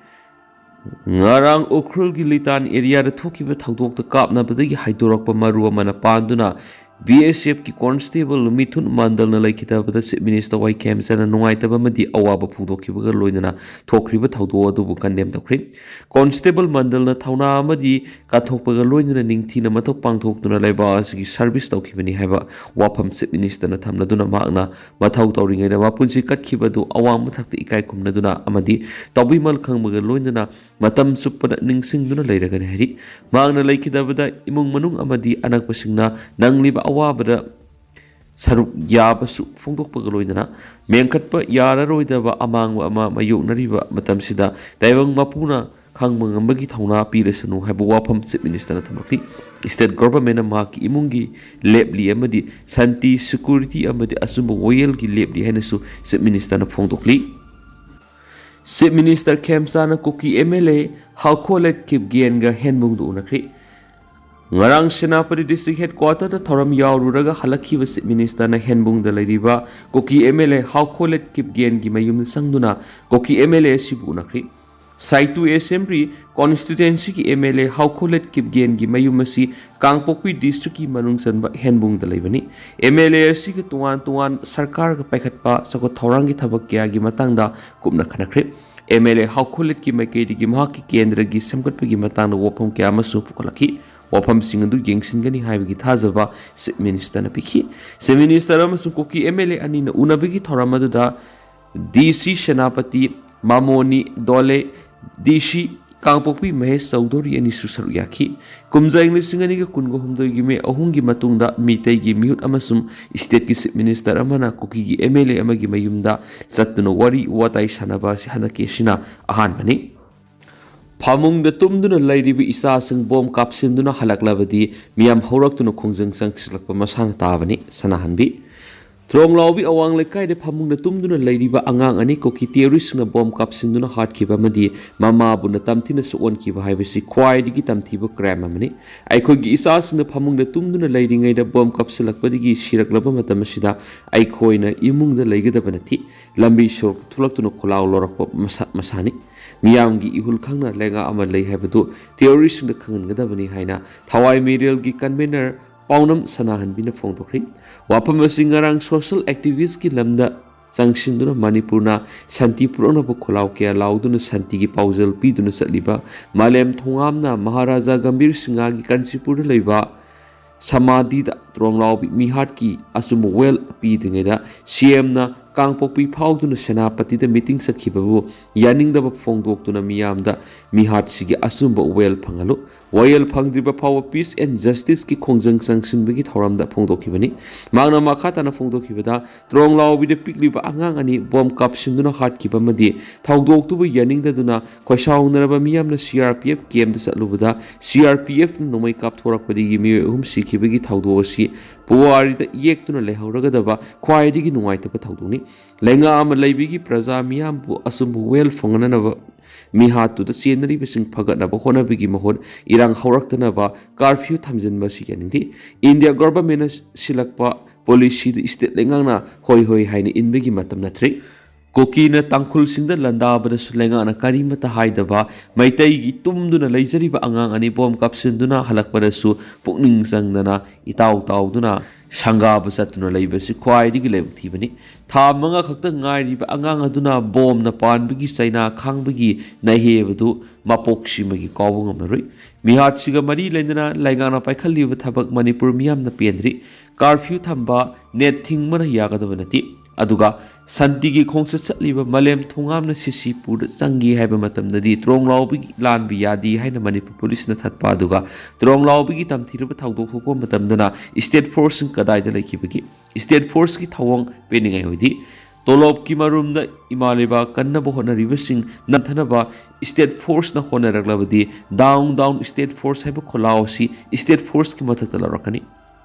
ꯉꯔꯥꯡ ꯎꯈ꯭ꯔꯨꯜꯒꯤ ꯂꯤꯇꯥꯟ ꯑꯦꯔꯤꯌꯥꯗ ꯊꯣꯛꯈꯤꯕ ꯊꯧꯗꯣꯛꯇ ꯀꯥꯞꯅꯕꯗꯒꯤ ꯍꯥꯏꯗꯣꯔꯛꯄ ꯃꯔꯨ ꯑꯃꯅ ꯄꯥꯟꯗꯨꯅ ꯕꯤ ꯑꯦꯁ ꯑꯦꯐꯀꯤ ꯀꯣꯟꯁꯇꯦꯕꯜ ꯃꯤꯊꯨꯟ ꯃꯥꯟꯗꯜꯅ ꯂꯩꯈꯤꯗꯕꯗ ꯆꯤꯐ ꯃꯤꯅꯤꯁꯇꯔ ꯋꯥꯏ ꯈꯦꯝꯆꯟꯅ ꯅꯨꯡꯉꯥꯏꯇꯕ ꯑꯃꯗꯤ ꯑꯋꯥꯕ ꯐꯣꯡꯗꯣꯛꯈꯤꯕꯒ ꯂꯣꯏꯅꯅ ꯊꯣꯛꯈ꯭ꯔꯤꯕ ꯊꯧꯗꯣꯛ ꯑꯗꯨꯕꯨ ꯀꯟꯗꯦꯝ ꯇꯧꯈ꯭ꯔꯤ꯫ ꯀꯣꯟꯁꯇꯦꯕꯜ ꯃꯥꯟꯗꯜꯅ ꯊꯧꯅꯥ ꯑꯃꯗꯤ ꯀꯠꯊꯣꯛꯄꯒ ꯂꯣꯏꯅꯅ ꯅꯤꯡꯊꯤꯅ ꯃꯊꯧ ꯄꯥꯡꯊꯣꯛꯇꯨꯅ ꯂꯩꯕꯥꯛ ꯑꯁꯤꯒꯤ ꯁꯔꯚꯤꯁ ꯇꯧꯈꯤꯕꯅꯤ ꯍꯥꯏꯕ ꯋꯥꯐꯝ ꯆꯤꯐ ꯃꯤꯅꯤꯁꯇꯔꯅ ꯊꯝꯂꯗꯨꯅ ꯃꯍꯥꯛꯅ ꯃꯊꯧ ꯇꯧꯔꯤꯉꯩꯗ ꯃꯄꯨꯟꯁꯤ ꯀꯠꯈꯤꯕ ꯑꯗꯨ ꯑꯋꯥꯡꯕ ꯊꯥꯛꯇ ꯏꯀꯥꯏ ꯈꯨꯝꯅꯗꯨꯅ ꯑꯃꯗꯤ ꯇꯧꯕꯤꯃꯜ ꯈꯪꯕꯒ ꯂꯣꯏꯅꯅ ꯃꯇꯝ ꯆꯨꯞꯄꯗ ꯅꯤꯡꯁꯤꯡꯗꯨꯅ ꯂꯩꯔꯒꯅꯤ ꯍꯥꯏꯔꯤ꯫ ꯃꯍꯥꯛꯅ ꯂꯩꯈꯤꯗꯕꯗ ꯏꯃꯨꯡ ꯃꯅꯨꯡ ꯑꯃꯗꯤ ꯑꯅꯛꯄꯁꯤꯡꯅ ꯅꯪꯂꯤꯕ ꯑꯋꯥꯕꯗ ꯁꯔꯨꯛ ꯌꯥꯕꯁꯨ ꯐꯣꯡꯗꯣꯛꯄꯒ ꯂꯣꯏꯅꯅ ꯃꯦꯟꯈꯠꯄ ꯌꯥꯔꯔꯣꯏꯗꯕ ꯑꯃꯥꯡꯕ ꯑꯃ ꯃꯥꯌꯣꯛꯅꯔꯤꯕ ꯃꯇꯝꯁꯤꯗ ꯇꯥꯏꯕꯪ ꯃꯄꯨꯅ ꯈꯪꯕ ꯉꯝꯕꯒꯤ ꯊꯧꯅꯥ ꯄꯤꯔꯁꯅꯨ ꯍꯥꯏꯕ ꯋꯥꯐꯝ ꯆꯤꯐ ꯃꯤꯅꯤꯁꯇꯔꯅ ꯊꯝꯂꯛꯂꯤ꯫ ꯁ꯭ꯇꯦꯠ ꯒꯣꯚꯔꯟꯃꯦꯟꯠꯅ ꯃꯍꯥꯛꯀꯤ ꯏꯃꯨꯡꯒꯤ ꯂꯦꯞꯂꯤ ꯑꯃꯗꯤ ꯁꯥꯟꯇꯤ, ꯁꯦꯀ꯭ꯌꯨꯔꯤꯇꯤ ꯑꯃꯗꯤ ꯑꯆꯨꯝꯕ ꯋꯥꯌꯦꯜꯒꯤ ꯂꯦꯞꯂꯤ ꯍꯥꯏꯅꯁꯨ ꯆꯤꯐ ꯃꯤꯅꯤꯁꯇꯔꯅ ꯐꯣꯡꯗꯣꯛꯂꯤ꯫ Chief Minister ꯈꯦꯝꯆꯥꯟꯅ ꯀꯨꯀꯤ MLA ꯍꯥꯎꯈꯣꯂꯦꯠ ꯀꯤꯞꯒꯦꯟꯒ ꯍꯦꯟꯕꯨꯡꯗ ꯎꯅꯈ꯭ꯔꯤ꯫ ꯉꯔꯥꯡ ꯁꯦꯅꯥꯄꯇꯤ District Headquarterꯗ ꯊꯧꯔꯝ ꯌꯥꯎꯔꯨꯔꯒ ꯍꯜꯂꯛꯈꯤꯕ Chief Ministerꯅ ꯍꯦꯟꯕꯨꯡꯗ ꯂꯩꯔꯤꯕ ꯀꯨꯀꯤ MLA ꯍꯥꯎꯈꯣꯂꯦꯠ ꯀꯤꯞꯒꯦꯟꯒꯤ ꯃꯌꯨꯝꯗ ꯆꯪꯗꯨꯅ ꯀꯨꯀꯤ MLA ꯑꯁꯤꯕꯨ ꯎꯅꯈ꯭ꯔꯤ꯫ ꯁꯥꯏꯇꯨ Assembly Constituencyꯒꯤ MLA ꯍꯥꯎꯈꯣꯂꯦꯠ ꯀꯤꯞꯒꯦꯟꯒꯤ ꯃꯌꯨꯝ ꯑꯁꯤ ꯀꯥꯡꯄꯣꯛꯄꯤ Districtꯀꯤ ꯃꯅꯨꯡ ꯆꯟꯕ ꯍꯦꯟꯕꯨꯡꯗ ꯂꯩꯕꯅꯤ꯫ MLA ꯑꯁꯤꯒ ꯇꯣꯉꯥꯟ ꯇꯣꯉꯥꯟ ꯁꯔꯀꯥꯔꯒ ꯄꯥꯏꯈꯠꯄ ꯆꯥꯎꯈꯠ ꯊꯧꯔꯥꯡꯒꯤ ꯊꯕꯛ ꯀꯌꯥꯒꯤ ꯃꯇꯥꯡꯗ ꯀꯨꯞꯅ ꯈꯟꯅꯈ꯭ꯔꯦ꯫ MLA ꯍꯥꯎꯈꯣꯂꯦꯠꯀꯤ ꯃꯥꯏꯀꯩꯗꯒꯤ ꯃꯍꯥꯛꯀꯤ ꯀꯦꯟꯗ꯭ꯔꯒꯤ ꯁꯦꯝꯒꯠꯄꯒꯤ ꯃꯇꯥꯡꯗ ꯋꯥꯐꯝ ꯀꯌꯥ ꯑꯃꯁꯨ ꯄꯨꯈꯠꯂꯛꯈꯤ꯫ ꯋꯥꯐꯝꯁꯤꯡ ꯑꯗꯨ ꯌꯦꯡꯁꯤꯟꯒꯅꯤ ꯍꯥꯏꯕꯒꯤ ꯊꯥꯖꯕ Chief Ministerꯅ ꯄꯤꯈꯤ꯫ Chief Minister ꯑꯃꯁꯨꯡ ꯀꯨꯀꯤ MLA ꯑꯅꯤꯅ ꯎꯅꯕꯒꯤ ꯊꯧꯔꯝ ꯑꯗꯨꯗ DC ꯁꯦꯅꯥꯄꯇꯤ ꯃꯥꯃꯣꯅꯤ ꯗꯣꯂꯦ, DC ꯀꯥꯡꯄꯣꯛꯄꯤ ꯃꯍꯦꯁ ꯆꯧꯙꯨꯔꯤ ꯑꯅꯤꯁꯨ ꯁꯔꯨꯛ ꯌꯥꯈꯤ꯫ ꯀꯨꯝꯖꯥ ꯏꯪ ꯂꯤꯁꯤꯡ ꯑꯅꯤꯒ ꯀꯨꯟꯒ ꯍꯨꯝꯗꯣꯏꯒꯤ May ꯑꯍꯨꯝꯒꯤ ꯃꯇꯨꯡꯗ ꯃꯤꯇꯩꯒꯤ ꯃꯤꯍꯨꯠ ꯑꯃꯁꯨꯡ stateꯀꯤ Chief Minister ꯑꯃꯅ ꯀꯨꯀꯤꯒꯤ MLA ꯑꯃꯒꯤ ꯃꯌꯨꯝꯗ ꯆꯠꯇꯨꯅ ꯋꯥꯔꯤ ꯋꯥꯇꯥꯏ ꯁꯥꯟꯅꯕ ꯑꯁꯤ ꯍꯟꯗꯛꯀꯤ ꯑꯁꯤꯅ ꯑꯍꯥꯟꯕꯅꯤ꯫ ꯐꯃꯨꯡꯗ ꯇꯨꯝꯗꯨꯅ ꯂꯩꯔꯤꯕ ꯏꯆꯥꯁꯤꯡ ꯕꯣꯝ ꯀꯥꯞꯁꯤꯟꯗꯨꯅ ꯍꯜꯂꯛꯂꯕꯗꯤ ꯃꯤꯌꯥꯝ ꯍꯧꯔꯛꯇꯨꯅ ꯈꯣꯡꯖꯪ ꯆꯪꯁꯤꯜꯂꯛꯄ ꯃꯁꯥꯅ ꯇꯥꯕꯅꯤ꯫ ꯁꯅꯥꯍꯟꯕꯤ꯫ ꯇ꯭ꯔꯣꯡꯂꯥꯎꯕꯤ ꯑꯋꯥꯡ ꯂꯩꯀꯥꯏꯗ ꯐꯃꯨꯡꯗ ꯇꯨꯝꯗꯨꯅ ꯂꯩꯔꯤꯕ ꯑꯉꯥꯡ ꯑꯅꯤ ꯀꯨꯀꯤ terroristꯅ ꯕꯣꯝ ꯀꯥꯞꯁꯤꯟꯗꯨꯅ ꯍꯥꯠꯈꯤꯕ ꯑꯃꯗꯤ ꯃꯃꯥꯕꯨ ꯅꯇꯝꯊꯤꯅ ꯁꯣꯛꯍꯟꯈꯤꯕ ꯍꯥꯏꯕꯁꯤ ꯈ꯭ꯋꯥꯏꯗꯒꯤ ꯇꯝꯊꯤꯕ crime ꯑꯃꯅꯤ꯫ ꯑꯩꯈꯣꯏꯒꯤ ꯏꯆꯥꯁꯤꯡꯅ ꯐꯃꯨꯡꯗ ꯇꯨꯝꯗꯨꯅ ꯂꯩꯔꯤꯉꯩꯗ ꯕꯣꯝ ꯀꯥꯞꯁꯤꯜꯂꯛꯄꯗꯒꯤ ꯁꯤꯔꯛꯂꯕ ꯃꯇꯝ ꯑꯁꯤꯗ ꯑꯩꯈꯣꯏꯅ ꯏꯃꯨꯡꯗ ꯂꯩꯒꯗꯕ ꯅꯠꯇꯦ꯫ ꯂꯝꯕꯤ ꯁꯣꯔꯣꯛꯇ ꯊꯣꯛꯂꯛꯇꯨꯅ ꯈꯣꯜꯂꯥꯎ ꯂꯧꯔꯛꯄ ꯃꯁꯥ ꯃꯁꯥꯅꯤ꯫ ꯃꯤꯌꯥꯝꯒꯤ ꯏꯍꯨꯜ ꯈꯪꯅ ꯂꯩꯉꯥꯛ ꯑꯃ ꯂꯩ ꯍꯥꯏꯕꯗꯨ terroristꯁꯤꯡꯗ ꯈꯪꯍꯟꯒꯗꯕꯅꯤ ꯍꯥꯏꯅ ꯊꯋꯥꯏ ꯃꯤꯔꯦꯜꯒꯤ convener ꯄꯥꯎꯅꯝ ꯁꯅꯥꯍꯟꯕꯤꯅ ꯐꯣꯡꯗꯣꯛꯈ꯭ꯔꯤ꯫ ꯋꯥꯐꯝ ꯑꯁꯤ ꯉꯔꯥꯡ social activistꯀꯤ ꯂꯝꯗ ꯆꯪꯁꯤꯟꯗꯨꯅ ꯃꯅꯤꯄꯨꯔꯅ ꯁꯥꯟꯇꯤ ꯄꯨꯔꯛꯅꯕ ꯈꯣꯜꯂꯥꯎ ꯀꯌꯥ ꯂꯥꯎꯗꯨꯅ ꯁꯥꯟꯇꯤꯒꯤ ꯄꯥꯎꯖꯦꯜ ꯄꯤꯗꯨꯅ ꯆꯠꯂꯤꯕ ꯃꯥꯂꯦꯝ ꯊꯣꯉꯥꯝꯅ ꯃꯍꯥꯔꯥꯖꯥ ꯒꯝꯚꯤꯔ ꯁꯤꯡꯍꯒꯤ ꯀꯥꯟꯆꯤꯄꯨꯔꯗ ꯂꯩꯕ ꯁꯃꯥꯙꯤꯗ ꯇ꯭ꯔꯣꯡꯂꯥꯎꯕꯤ ꯃꯤꯍꯥꯠꯀꯤ ꯑꯆꯨꯝꯕ ꯋꯥꯌꯦꯜ ꯄꯤꯗ꯭ꯔꯤꯉꯩꯗ CMꯅ ꯀꯥꯡꯄꯣꯛꯄꯤ ꯐꯥꯎꯗꯨꯅ ꯁꯦꯅꯥꯄꯇꯤꯗ meeting ꯆꯠꯈꯤꯕꯕꯨ ꯌꯥꯅꯤꯡꯗꯕ ꯐꯣꯡꯗꯣꯛꯇꯨꯅ ꯃꯤꯌꯥꯝꯗ ꯃꯤꯍꯥꯠꯁꯤꯒꯤ ꯑꯆꯨꯝꯕ ꯋꯥꯌꯦꯜ ꯐꯪꯍꯜꯂꯨ꯫ ꯋꯥꯌꯦꯜ ꯐꯪꯗ꯭ꯔꯤꯕ ꯐꯥꯎꯕ peace and justiceꯀꯤ ꯈꯣꯡꯖꯪ ꯆꯪꯁꯤꯟꯕꯒꯤ ꯊꯧꯔꯝꯗ ꯐꯣꯡꯗꯣꯛꯈꯤꯕꯅꯤ꯫ ꯃꯍꯥꯛꯅ ꯃꯈꯥ ꯇꯥꯅ ꯐꯣꯡꯗꯣꯛꯈꯤꯕꯗ, ꯇ꯭ꯔꯣꯡꯂꯥꯎꯕꯤꯗ ꯄꯤꯛꯂꯤꯕ ꯑꯉꯥꯡ ꯑꯅꯤ ꯕꯣꯝ ꯀꯥꯞꯁꯤꯟꯗꯨꯅ ꯍꯥꯠꯈꯤꯕ ꯑꯃꯗꯤ ꯊꯧꯗꯣꯛꯇꯨꯕꯨ ꯌꯥꯅꯤꯡꯗꯗꯨꯅ ꯈꯣꯏꯁꯥꯎꯅꯔꯕ ꯃꯤꯌꯥꯝꯅ CRPF campꯇ ꯆꯠꯂꯨꯕꯗ CRPFꯅ ꯅꯣꯡꯃꯩ ꯀꯥꯞꯊꯣꯔꯛꯄꯗꯒꯤ ꯃꯤꯑꯣꯏ ꯑꯍꯨꯝ ꯁꯤꯈꯤꯕꯒꯤ ꯊꯧꯗꯣꯛ ꯑꯁꯤ ꯄꯨꯋꯥꯔꯤꯗ ꯌꯦꯛꯇꯨꯅ ꯂꯩꯍꯧꯔꯒꯗꯕ ꯈ꯭ꯋꯥꯏꯗꯒꯤ ꯅꯨꯡꯉꯥꯏꯇꯕ ꯊꯧꯗꯣꯛꯅꯤ꯫ ꯂꯩꯉꯥꯛ ꯑꯃ ꯂꯩꯕꯒꯤ ꯄ꯭ꯔꯖꯥ ꯃꯤꯌꯥꯝꯕꯨ ꯑꯆꯨꯝꯕ ꯋꯦꯜ ꯐꯪꯍꯟꯅꯅꯕ ꯃꯤꯍꯥꯠꯇꯨꯗ ꯆꯦꯟꯅꯔꯤꯕꯁꯤꯡ ꯐꯒꯠꯅꯕ ꯍꯣꯠꯅꯕꯒꯤ ꯃꯍꯨꯠ ꯏꯔꯥꯡ ꯍꯧꯔꯛꯇꯅꯕ ꯀꯥꯔꯐ꯭ꯌꯨ ꯊꯝꯖꯤꯟꯕ ꯑꯁꯤ ꯌꯥꯅꯤꯡꯗꯦ꯫ ꯏꯟꯗꯤꯌꯥ ꯒꯣꯚꯔꯟꯃꯦꯟꯠꯅ ꯁꯤꯜꯂꯛꯄ ꯄꯣꯂꯤꯁꯤꯗꯨ ꯁ꯭ꯇꯦꯠ ꯂꯩꯉꯥꯛꯅ ꯍꯣꯏ ꯍꯣꯏ ꯍꯥꯏꯅ ꯏꯟꯕꯒꯤ ꯃꯇꯝ ꯅꯠꯇ꯭ꯔꯤ꯫ ꯀꯨꯀꯤꯅ ꯇꯥꯡꯈꯨꯜꯁꯤꯡꯗ ꯂꯥꯟꯗꯥꯕꯗꯁꯨ ꯂꯩꯉꯥꯛꯅ ꯀꯔꯤꯃꯠꯇ ꯍꯥꯏꯗꯕ, ꯃꯩꯇꯩꯒꯤ ꯇꯨꯝꯗꯨꯅ ꯂꯩꯖꯔꯤꯕ ꯑꯉꯥꯡ ꯑꯅꯤ ꯕꯣꯝ ꯀꯥꯞꯁꯤꯟꯗꯨꯅ ꯍꯜꯂꯛꯄꯗꯁꯨ ꯄꯨꯛꯅꯤꯡ ꯆꯪꯗꯅ ꯏꯇꯥꯎ ꯇꯥꯎꯗꯨꯅ ꯁꯪꯒꯥꯕ ꯆꯠꯇꯨꯅ ꯂꯩꯕꯁꯤ ꯈ꯭ꯋꯥꯏꯗꯒꯤ ꯂꯥꯏꯕꯛ ꯊꯤꯕꯅꯤ꯫ ꯊꯥ ꯃꯉꯥ ꯈꯛꯇ ꯉꯥꯏꯔꯤꯕ ꯑꯉꯥꯡ ꯑꯗꯨꯅ ꯕꯣꯝꯅ ꯄꯥꯟꯕꯒꯤ ꯆꯩꯅꯥ ꯈꯥꯡꯕꯒꯤ ꯅꯥꯍꯦꯕꯗꯨ ꯃꯄꯣꯛꯁꯤꯃꯒꯤ ꯀꯥꯎꯕ ꯉꯝꯂꯔꯣꯏ꯫ ꯃꯤꯍꯥꯠꯁꯤꯒ ꯃꯔꯤ ꯂꯩꯅꯅ ꯂꯩꯉꯥꯛꯅ ꯄꯥꯏꯈꯠꯂꯤꯕ ꯊꯕꯛ ꯃꯅꯤꯄꯨꯔ ꯃꯤꯌꯥꯝꯅ ꯄꯦꯟꯗ꯭ꯔꯤ꯫ ꯀꯥꯔꯐ꯭ꯌꯨ ꯊꯝꯕ, ꯅꯦꯠ ꯊꯤꯡꯕꯅ ꯌꯥꯒꯗꯕ ꯅꯠꯇꯦ꯫ ꯑꯗꯨꯒ ꯁꯥꯟꯇꯤꯒꯤ ꯈꯣꯡꯆꯠ ꯆꯠꯂꯤꯕ ꯃꯥꯂꯦꯝ ꯊꯣꯡꯉꯥꯝꯅ ꯁꯤꯁꯤꯄꯨꯔꯗ ꯆꯪꯒꯦ ꯍꯥꯏꯕ ꯃꯇꯝꯗꯗꯤ ꯇ꯭ꯔꯣꯡꯂꯥꯎꯕꯤꯒꯤ ꯂꯥꯟꯕ ꯌꯥꯗꯦ ꯍꯥꯏꯅ ꯃꯅꯤꯄꯨꯔ ꯄꯨꯂꯤꯁꯅ ꯊꯠꯄ, ꯑꯗꯨꯒ ꯇ꯭ꯔꯣꯡꯂꯥꯎꯕꯤꯒꯤ ꯇꯝꯊꯤꯔꯕ ꯊꯧꯗꯣꯛ ꯊꯣꯛꯄ ꯃꯇꯝꯗꯅ ꯁ꯭ꯇꯦꯠ ꯐꯣꯔꯁꯁꯤꯡ ꯀꯗꯥꯏꯗ ꯂꯩꯈꯤꯕꯒꯦ? ꯁ꯭ꯇꯦꯠ ꯐꯣꯔꯁꯀꯤ ꯊꯧꯑꯣꯡ ꯄꯦꯟꯅꯤꯡꯉꯥꯏ ꯑꯣꯏꯗꯦ꯫ ꯇꯣꯂꯣꯞꯀꯤ ꯃꯔꯨꯝꯗ ꯏꯃꯥ ꯂꯩꯕꯥꯛ ꯀꯟꯅꯕ ꯍꯣꯠꯅꯔꯤꯕꯁꯤꯡ ꯅꯝꯊꯅꯕ state ꯐꯣꯔꯁꯅ ꯍꯣꯠꯅꯔꯛꯂꯕꯗꯤ down down state force ꯍꯥꯏꯕ ꯈꯣꯜꯂꯥꯎ ꯑꯁꯤ ꯁ꯭ꯇꯦꯠ ꯐꯣꯔꯁꯀꯤ ꯃꯊꯛꯇ ꯂꯧꯔꯛꯀꯅꯤ꯫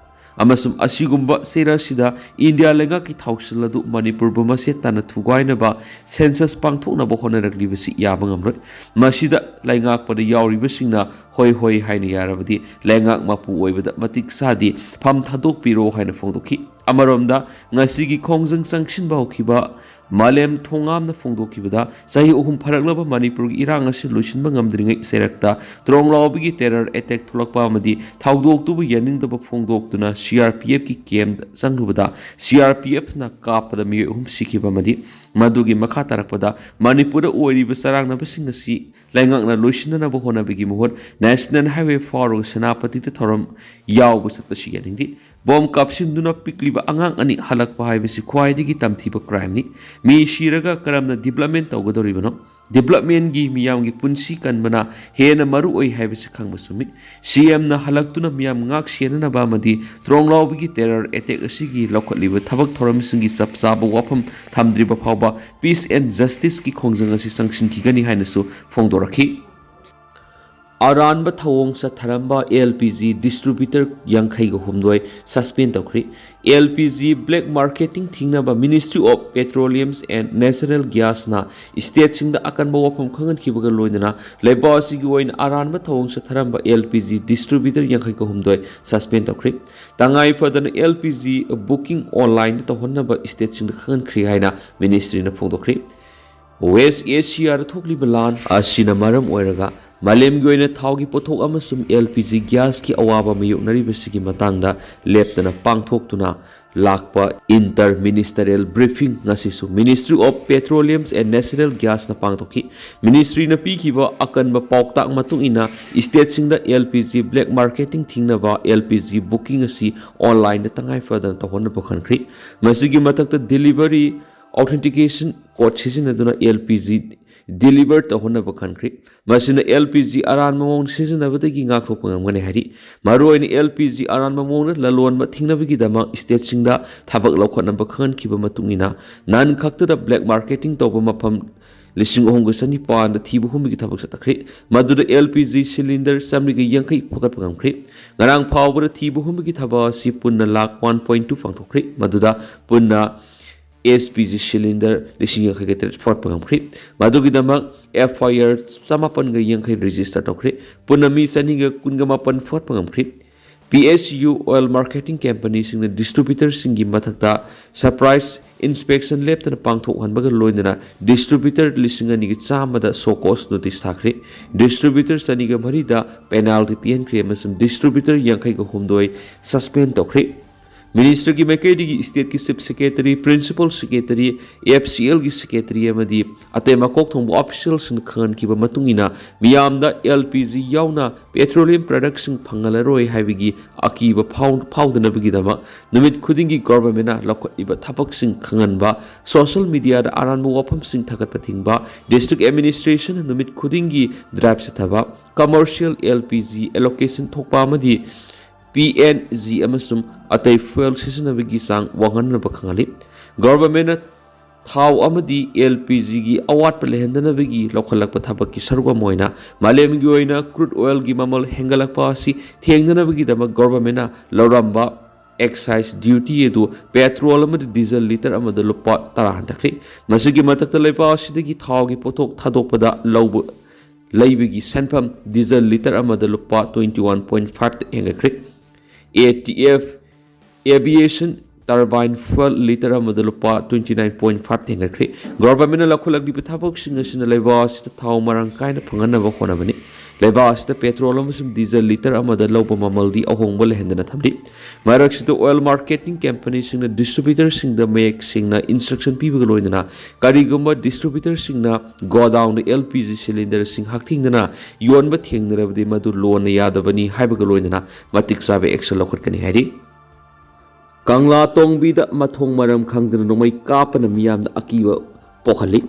ꯑꯃꯁꯨꯡ ꯑꯁꯤꯒꯨꯝꯕ ꯆꯩꯔꯛ ꯑꯁꯤꯗ ꯏꯟꯗꯤꯌꯥ ꯂꯩꯉꯥꯛꯀꯤ ꯊꯧꯁꯤꯜ ꯑꯗꯨ ꯃꯅꯤꯄꯨꯔꯕꯨ ꯃꯁꯦ ꯇꯥꯅ ꯊꯨꯒꯥꯏꯅꯕ ꯁꯦꯟꯁꯁ ꯄꯥꯡꯊꯣꯛꯅꯕ ꯍꯣꯠꯅꯔꯛꯂꯤꯕꯁꯤ ꯌꯥꯕ ꯉꯝꯂꯣꯏ꯫ ꯃꯁꯤꯗ ꯂꯩꯉꯥꯛꯄꯗ ꯌꯥꯎꯔꯤꯕꯁꯤꯡꯅ ꯍꯣꯏ ꯍꯣꯏ ꯍꯥꯏꯅ ꯌꯥꯔꯕꯗꯤ ꯂꯩꯉꯥꯛ ꯃꯄꯨ ꯑꯣꯏꯕꯗ ꯃꯇꯤꯛ ꯆꯥꯗꯦ, ꯐꯝ ꯊꯥꯗꯣꯛꯄꯤꯔꯣ ꯍꯥꯏꯅ ꯐꯣꯡꯗꯣꯛꯈꯤ꯫ ꯑꯃꯔꯣꯝꯗ ꯉꯁꯤꯒꯤ ꯈꯣꯡꯖꯪ ꯆꯪꯁꯤꯟꯕ ꯍꯧꯈꯤꯕ ꯃꯥꯂꯦꯝ ꯊꯣꯡꯉꯥꯝꯅ ꯐꯣꯡꯗꯣꯛꯈꯤꯕꯗ ꯆꯍꯤ ꯑꯍꯨꯝ ꯐꯥꯔꯛꯂꯕ ꯃꯅꯤꯄꯨꯔꯒꯤ ꯏꯔꯥꯡ ꯑꯁꯤ ꯂꯣꯏꯁꯤꯟꯕ ꯉꯝꯗ꯭ꯔꯤꯉꯩ ꯆꯩꯔꯛꯇ ꯇ꯭ꯔꯣꯡꯂꯥꯎꯕꯤꯒꯤ ꯇꯦꯔꯔ ꯑꯦꯇꯦꯛ ꯊꯣꯛꯂꯛꯄ ꯑꯃꯗꯤ ꯊꯧꯗꯣꯛꯇꯨꯕꯨ ꯌꯥꯅꯤꯡꯗꯕ ꯐꯣꯡꯗꯣꯛꯇꯨꯅ C R P ꯑꯦꯐꯀꯤ ꯀꯦꯝꯞꯇ ꯆꯪꯂꯨꯕꯗ C R P ꯑꯦꯐꯅ ꯀꯥꯞꯄꯗ ꯃꯤꯑꯣꯏ ꯑꯍꯨꯝ ꯁꯤꯈꯤꯕ ꯑꯃꯗꯤ ꯃꯗꯨꯒꯤ ꯃꯈꯥ ꯇꯥꯔꯛꯄꯗ ꯃꯅꯤꯄꯨꯔꯗ ꯑꯣꯏꯔꯤꯕ ꯆꯔꯥꯡꯅꯕꯁꯤꯡ ꯑꯁꯤ ꯂꯩꯉꯥꯛꯅ ꯂꯣꯏꯁꯤꯟꯅꯅꯕ ꯍꯣꯠꯅꯕꯒꯤ ꯃꯍꯨꯠ ꯅꯦꯁꯅꯦꯜ ꯍꯥꯏꯋꯦ ꯐꯥꯎꯔꯒ ꯁꯦꯅꯥꯄꯇꯤꯗ ꯊꯧꯔꯝ ꯌꯥꯎꯕ ꯆꯠꯄꯁꯤ ꯌꯥꯅꯤꯡꯗꯦ꯫ ꯕꯣꯝ ꯀꯥꯞꯁꯤꯟꯗꯨꯅ ꯄꯤꯛꯂꯤꯕ ꯑꯉꯥꯡ ꯑꯅꯤ ꯍꯜꯂꯛꯄ ꯍꯥꯏꯕꯁꯤ ꯈ꯭ꯋꯥꯏꯗꯒꯤ ꯇꯝꯊꯤꯕ ꯀ꯭ꯔꯥꯏꯝꯅꯤ꯫ ꯃꯤ ꯁꯤꯔꯒ ꯀꯔꯝꯅ ꯗꯤꯕ꯭ꯂꯞꯃꯦꯟ ꯇꯧꯒꯗꯧꯔꯤꯕꯅꯣ? ꯗꯤꯕ꯭ꯂꯞꯃꯦꯟꯒꯤ ꯃꯤꯌꯥꯝꯒꯤ ꯄꯨꯟꯁꯤ ꯀꯟꯕꯅ ꯍꯦꯟꯅ ꯃꯔꯨ ꯑꯣꯏ ꯍꯥꯏꯕꯁꯤ ꯈꯪꯕ ꯆꯨꯝꯃꯤ꯫ ꯁꯤ ꯑꯦꯝꯅ ꯍꯜꯂꯛꯇꯨꯅ ꯃꯤꯌꯥꯝ ꯉꯥꯛ ꯁꯦꯟꯅꯅꯕ ꯑꯃꯗꯤ ꯇ꯭ꯔꯣꯡꯂꯥꯎꯕꯤꯒꯤ ꯇꯦꯔꯔ ꯑꯦꯇꯦꯛ ꯑꯁꯤꯒꯤ ꯂꯧꯈꯠꯂꯤꯕ ꯊꯕꯛ ꯊꯧꯔꯝꯁꯤꯡꯒꯤ ꯆꯞ ꯆꯥꯕ ꯋꯥꯐꯝ ꯊꯝꯗ꯭ꯔꯤꯕ ꯐꯥꯎꯕ peace and justiceꯀꯤ ꯈꯣꯡꯖꯪ ꯑꯁꯤ ꯆꯪꯁꯤꯟꯈꯤꯒꯅꯤ ꯍꯥꯏꯅꯁꯨ ꯐꯣꯡꯗꯣꯔꯛꯈꯤ꯫ ꯑꯔꯥꯟꯕ ꯊꯧꯑꯣꯡ ꯆꯠꯊꯔꯝꯕ L P G distributor ꯌꯥꯡꯈꯩꯒ ꯍꯨꯝꯗꯣꯏ suspend ꯇꯧꯈ꯭ꯔꯤ꯫ L P G black marketing ꯊꯤꯡꯅꯕ Ministry of Petroleum and Natural Gas ꯅ state ꯁꯤꯡꯗ ꯑꯀꯟꯕ ꯋꯥꯐꯝ ꯈꯪꯍꯟꯈꯤꯕꯒ ꯂꯣꯏꯅꯅ ꯂꯩꯕꯥꯛ ꯑꯁꯤꯒꯤ ꯑꯣꯏꯅ ꯑꯔꯥꯟꯕ ꯊꯧꯑꯣꯡ ꯆꯠꯊꯔꯝꯕ L P G distributor ꯌꯥꯡꯈꯩꯒ ꯍꯨꯝꯗꯣꯏ suspend ꯇꯧꯈ꯭ꯔꯤ꯫ ꯇꯉꯥꯏ ꯐꯗꯅ L P G booking online ꯗ ꯇꯧꯍꯟꯅꯕ state ꯁꯤꯡꯗ ꯈꯪꯍꯟꯈ꯭ꯔꯤ ꯍꯥꯏꯅ ministry ꯅ ꯐꯣꯡꯗꯣꯛꯈ꯭ꯔꯤ꯫ West Asia ꯗ ꯊꯣꯛꯂꯤꯕ ꯂꯥꯟ ꯑꯁꯤꯅ ꯃꯔꯝ ꯑꯣꯏꯔꯒ ꯃꯥꯂꯦꯝꯒꯤ ꯑꯣꯏꯅ ꯊꯥꯎꯒꯤ ꯄꯣꯠꯊꯣꯛ ꯑꯃꯁꯨꯡ L P G gas ꯀꯤ ꯑꯋꯥꯕ ꯃꯥꯌꯣꯛꯅꯔꯤꯕꯁꯤꯒꯤ ꯃꯇꯥꯡꯗ ꯂꯦꯞꯇꯅ ꯄꯥꯡꯊꯣꯛꯇꯨꯅ ꯂꯥꯛꯄ inter ministerial briefing ꯉꯁꯤꯁꯨ Ministry of Petroleum and Natural Gas ꯅ ꯄꯥꯡꯊꯣꯛꯈꯤ꯫ Ministry ꯅ ꯄꯤꯈꯤꯕ ꯑꯀꯟꯕ ꯄꯥꯎꯇꯥꯛ ꯃꯇꯨꯡ ꯏꯟꯅ state ꯁꯤꯡꯗ L P G black marketing ꯊꯤꯡꯅꯕ L P G booking ꯑꯁꯤ online ꯗ ꯇꯉꯥꯏ ꯐꯗꯅ ꯇꯧꯍꯟꯅꯕ ꯈꯟꯈ꯭ꯔꯤ꯫ ꯃꯁꯤꯒꯤ ꯃꯊꯛꯇ delivery authentication code ꯁꯤꯖꯤꯟꯅꯗꯨꯅ L P G deliver ꯇꯧꯍꯟꯅꯕ ꯈꯟꯈ꯭ꯔꯤ꯫ ꯃꯁꯤꯅ L P G ꯑꯔꯥꯟꯕ ꯃꯑꯣꯡꯗ ꯁꯤꯖꯤꯟꯅꯕꯗꯒꯤ ꯉꯥꯛꯊꯣꯛꯄ ꯉꯝꯒꯅꯤ ꯍꯥꯏꯔꯤ꯫ ꯃꯔꯨꯑꯣꯏꯅ L P G ꯑꯔꯥꯟꯕ ꯃꯑꯣꯡꯗ ꯂꯂꯣꯟꯕ ꯊꯤꯡꯅꯕꯒꯤꯗꯃꯛ state ꯁꯤꯡꯗ ꯊꯕꯛ ꯂꯧꯈꯠꯅꯕ ꯈꯪꯍꯟꯈꯤꯕ ꯃꯇꯨꯡ ꯏꯟꯅ ꯅꯟ ꯈꯛꯇꯗ black marketing ꯇꯧꯕ ꯃꯐꯝ ꯂꯤꯁꯤꯡ ꯑꯍꯨꯝꯒ ꯆꯅꯤꯄꯥꯟꯗ ꯊꯤꯕ ꯍꯨꯝꯕꯒꯤ ꯊꯕꯛ ꯆꯠꯊꯈ꯭ꯔꯤ꯫ ꯃꯗꯨꯗ L P G cylinder ꯆꯥꯃꯔꯤꯒ ꯌꯥꯡꯈꯩ ꯐꯒꯠꯄ ꯉꯝꯈ꯭ꯔꯤ꯫ ꯉꯔꯥꯡ ꯐꯥꯎꯕꯗ ꯊꯤꯕ ꯍꯨꯝꯕꯒꯤ ꯊꯕꯛ ꯑꯁꯤ ꯄꯨꯟꯅ ꯂꯥꯈ one point two ꯄꯥꯡꯊꯣꯛꯈ꯭ꯔꯤ꯫ ꯃꯗꯨꯗ ꯄꯨꯟꯅ L P G cylinder ꯂꯤꯁꯤꯡ ꯌꯥꯡꯈꯩꯒ ꯇꯔꯦꯠ ꯐꯒꯠꯄ ꯉꯝꯈ꯭ꯔꯤ꯫ ꯃꯗꯨꯒꯤꯗꯃꯛ F I R ꯆꯃꯥꯄꯟꯒ ꯌꯥꯡꯈꯩ register ꯇꯧꯈ꯭ꯔꯤ꯫ ꯄꯨꯟꯅ ꯃꯤ ꯆꯅꯤꯒ ꯀꯨꯟꯒ ꯃꯥꯄꯟ ꯐꯒꯠꯄ ꯉꯝꯈ꯭ꯔꯤ꯫ P S U oil marketing company ꯁꯤꯡꯅ distributor ꯁꯤꯡꯒꯤ ꯃꯊꯛꯇ surprise inspection ꯂꯦꯞꯇꯅ ꯄꯥꯡꯊꯣꯛꯍꯟꯕꯒ ꯂꯣꯏꯅꯅ distributor ꯂꯤꯁꯤꯡ ꯑꯅꯤꯒ ꯆꯥꯝꯃꯗ show cause notice ꯊꯥꯈ꯭ꯔꯤ꯫ Distributor ꯆꯅꯤꯒ ꯃꯔꯤꯗ penalty ꯄꯤꯍꯟꯈ꯭ꯔꯤ ꯑꯃꯁꯨꯡ distributor ꯌꯥꯡꯈꯩꯒ ꯍꯨꯝꯗꯣꯏ suspend ꯇꯧꯈ꯭ꯔꯤ꯫ Ministry ꯒꯤ ꯃꯥꯏꯀꯩꯗꯒꯤ state ꯀꯤ Chief Secretary, Principal Secretary, F C L ꯒꯤ Secretary ꯑꯃꯗꯤ ꯑꯇꯩ ꯃꯀꯣꯛ ꯊꯣꯡꯕ official ꯁꯤꯡꯅ ꯈꯪꯍꯟꯈꯤꯕ ꯃꯇꯨꯡ ꯏꯟꯅ ꯃꯤꯌꯥꯝꯗ L P G ꯌꯥꯎꯅ petroleum product ꯁꯤꯡ ꯐꯪꯍꯜꯂꯔꯣꯏ ꯍꯥꯏꯕꯒꯤ ꯑꯀꯤꯕ ꯐꯥꯎ-, ꯐꯥꯎꯗꯅꯕꯒꯤꯗꯃꯛ ꯅꯨꯃꯤꯠ ꯈꯨꯗꯤꯡꯒꯤ government ꯅ ꯂꯧꯈꯠꯂꯤꯕ ꯊꯕꯛꯁꯤꯡ ꯈꯪꯍꯟꯕ, social media ꯗ ꯑꯔꯥꯟꯕ ꯋꯥꯐꯝꯁꯤꯡ ꯊꯥꯒꯠꯄ ꯊꯤꯡꯕ, district administration ꯅ ꯅꯨꯃꯤꯠ ꯈꯨꯗꯤꯡꯒꯤ drive ꯆꯠꯊꯕ, commercial L P G allocation ꯊꯣꯛꯄ ꯑꯃꯗꯤ P N G ꯑꯃꯁꯨꯡ ꯑꯇꯩ fuel ꯁꯤꯖꯤꯟꯅꯕꯒꯤ ꯆꯥꯡ ꯋꯥꯡꯍꯟꯅꯕ ꯈꯪꯍꯜꯂꯤ꯫ Government ꯅ ꯊꯥꯎ ꯑꯃꯗꯤ ꯑꯦꯜ ꯄꯤ ꯖꯤꯒꯤ ꯑꯋꯥꯠꯄ ꯂꯩꯍꯟꯗꯅꯕꯒꯤ ꯂꯧꯈꯠꯂꯛꯄ ꯊꯕꯛꯀꯤ ꯁꯔꯨꯛ ꯑꯃ ꯑꯣꯏꯅ ꯃꯥꯂꯦꯝꯒꯤ ꯑꯣꯏꯅ ꯀ꯭ꯔꯨꯗ ꯑꯣꯏꯜꯒꯤ ꯃꯃꯜ ꯍꯦꯟꯒꯠꯂꯛꯄ ꯑꯁꯤ ꯊꯦꯡꯅꯅꯕꯒꯤꯗꯃꯛ ꯒꯣꯚꯔꯟꯃꯦꯟꯠꯅ ꯂꯧꯔꯝꯕ ꯑꯦꯛꯁꯥꯏꯁ ꯗ꯭ꯌꯨꯇꯤ ꯑꯗꯨ ꯄꯦꯇ꯭ꯔꯣꯜ ꯑꯃꯗꯤ ꯗꯤꯖꯜ ꯂꯤꯇꯔ ꯑꯃꯗ ꯂꯨꯄꯥ ꯇꯔꯥ ꯍꯟꯊꯈ꯭ꯔꯦ꯫ ꯃꯁꯤꯒꯤ ꯃꯊꯛꯇ ꯂꯩꯕꯥꯛ ꯑꯁꯤꯗꯒꯤ ꯊꯥꯎꯒꯤ ꯄꯣꯠꯊꯣꯛ ꯊꯥꯗꯣꯛꯄꯗ ꯂꯧꯕ ꯂꯩꯕꯒꯤ ꯁꯦꯟꯐꯝ ꯗꯤꯖꯜ ꯂꯤꯇꯔ ꯑꯃꯗ ꯂꯨꯄꯥ ꯇ꯭ꯋꯦꯟꯇꯤ ꯋꯥꯟ ꯄꯣꯏꯟ ꯐꯥꯏꯚꯇ ꯍꯦꯟꯒꯠꯈ꯭ꯔꯦ꯫ A T F aviation turbine fuel litre ꯑꯃꯗ ꯂꯨꯄꯥ ꯇ꯭ꯋꯦꯟꯇꯤ ꯅꯥꯏꯟ ꯄꯣꯏꯟ ꯐꯥꯏꯚꯇ ꯍꯦꯟꯒꯠꯈ꯭ꯔꯦ꯫ ꯒꯣꯚꯔꯟꯃꯦꯟꯠꯅ ꯂꯧꯈꯠꯂꯛꯂꯤꯕ ꯊꯕꯛꯁꯤꯡ ꯑꯁꯤꯅ ꯂꯩꯕꯥꯛ ꯑꯁꯤꯗ ꯊꯥꯎ ꯃꯔꯥꯡ ꯀꯥꯏꯅ ꯐꯪꯍꯟꯅꯕ ꯍꯣꯠꯅꯕꯅꯤ꯫ ꯂꯩꯕꯥꯛ ꯑꯁꯤꯗ ꯄꯦꯇ꯭ꯔꯣꯜ ꯑꯃꯁꯨꯡ ꯗꯤꯖꯜ ꯂꯤꯇꯔ ꯑꯃꯗ ꯂꯧꯕ ꯃꯃꯜꯗꯤ ꯑꯍꯣꯡꯕ ꯂꯩꯍꯟꯗꯅ ꯊꯝꯂꯤ꯫ ꯃꯔꯛꯁꯤꯗ ꯑꯣꯏꯜ ꯃꯥꯔꯀꯦꯇꯤꯡ ꯀꯝꯄꯅꯤꯁꯤꯡꯅ ꯗꯤꯁꯇ꯭ꯔꯤꯕ꯭ꯌꯨꯇꯔꯁꯤꯡꯗ ꯃꯌꯦꯛ ꯁꯦꯡꯅ ꯏꯟꯁꯇ꯭ꯔꯛꯁꯟ ꯄꯤꯕꯒ ꯂꯣꯏꯅꯅ ꯀꯔꯤꯒꯨꯝꯕ ꯗꯤꯁꯇ꯭ꯔꯤꯕ꯭ꯌꯨꯇꯔꯁꯤꯡꯅ ꯒꯣꯗꯥꯎꯟꯗ ꯑꯦꯜ ꯄꯤ ꯖꯤ ꯁꯤꯂꯤꯟꯗꯔꯁꯤꯡ ꯍꯛꯊꯦꯡꯅꯅ ꯌꯣꯟꯕ ꯊꯦꯡꯅꯔꯕꯗꯤ ꯃꯗꯨ ꯂꯣꯟꯅ ꯌꯥꯗꯕꯅꯤ ꯍꯥꯏꯕꯒ ꯂꯣꯏꯅꯅ ꯃꯇꯤꯛ ꯆꯥꯕ ꯑꯦꯛꯁꯟ ꯂꯧꯈꯠꯀꯅꯤ ꯍꯥꯏꯔꯤ꯫ ꯀꯪꯂꯥ ꯇꯣꯡꯕꯤꯗ ꯃꯊꯣꯡ ꯃꯔꯝ ꯈꯪꯗꯅ ꯅꯣꯡꯃꯩ ꯀꯥꯞꯄꯅ ꯃꯤꯌꯥꯝꯗ ꯑꯀꯤꯕ ꯄꯣꯛꯍꯜꯂꯤ꯫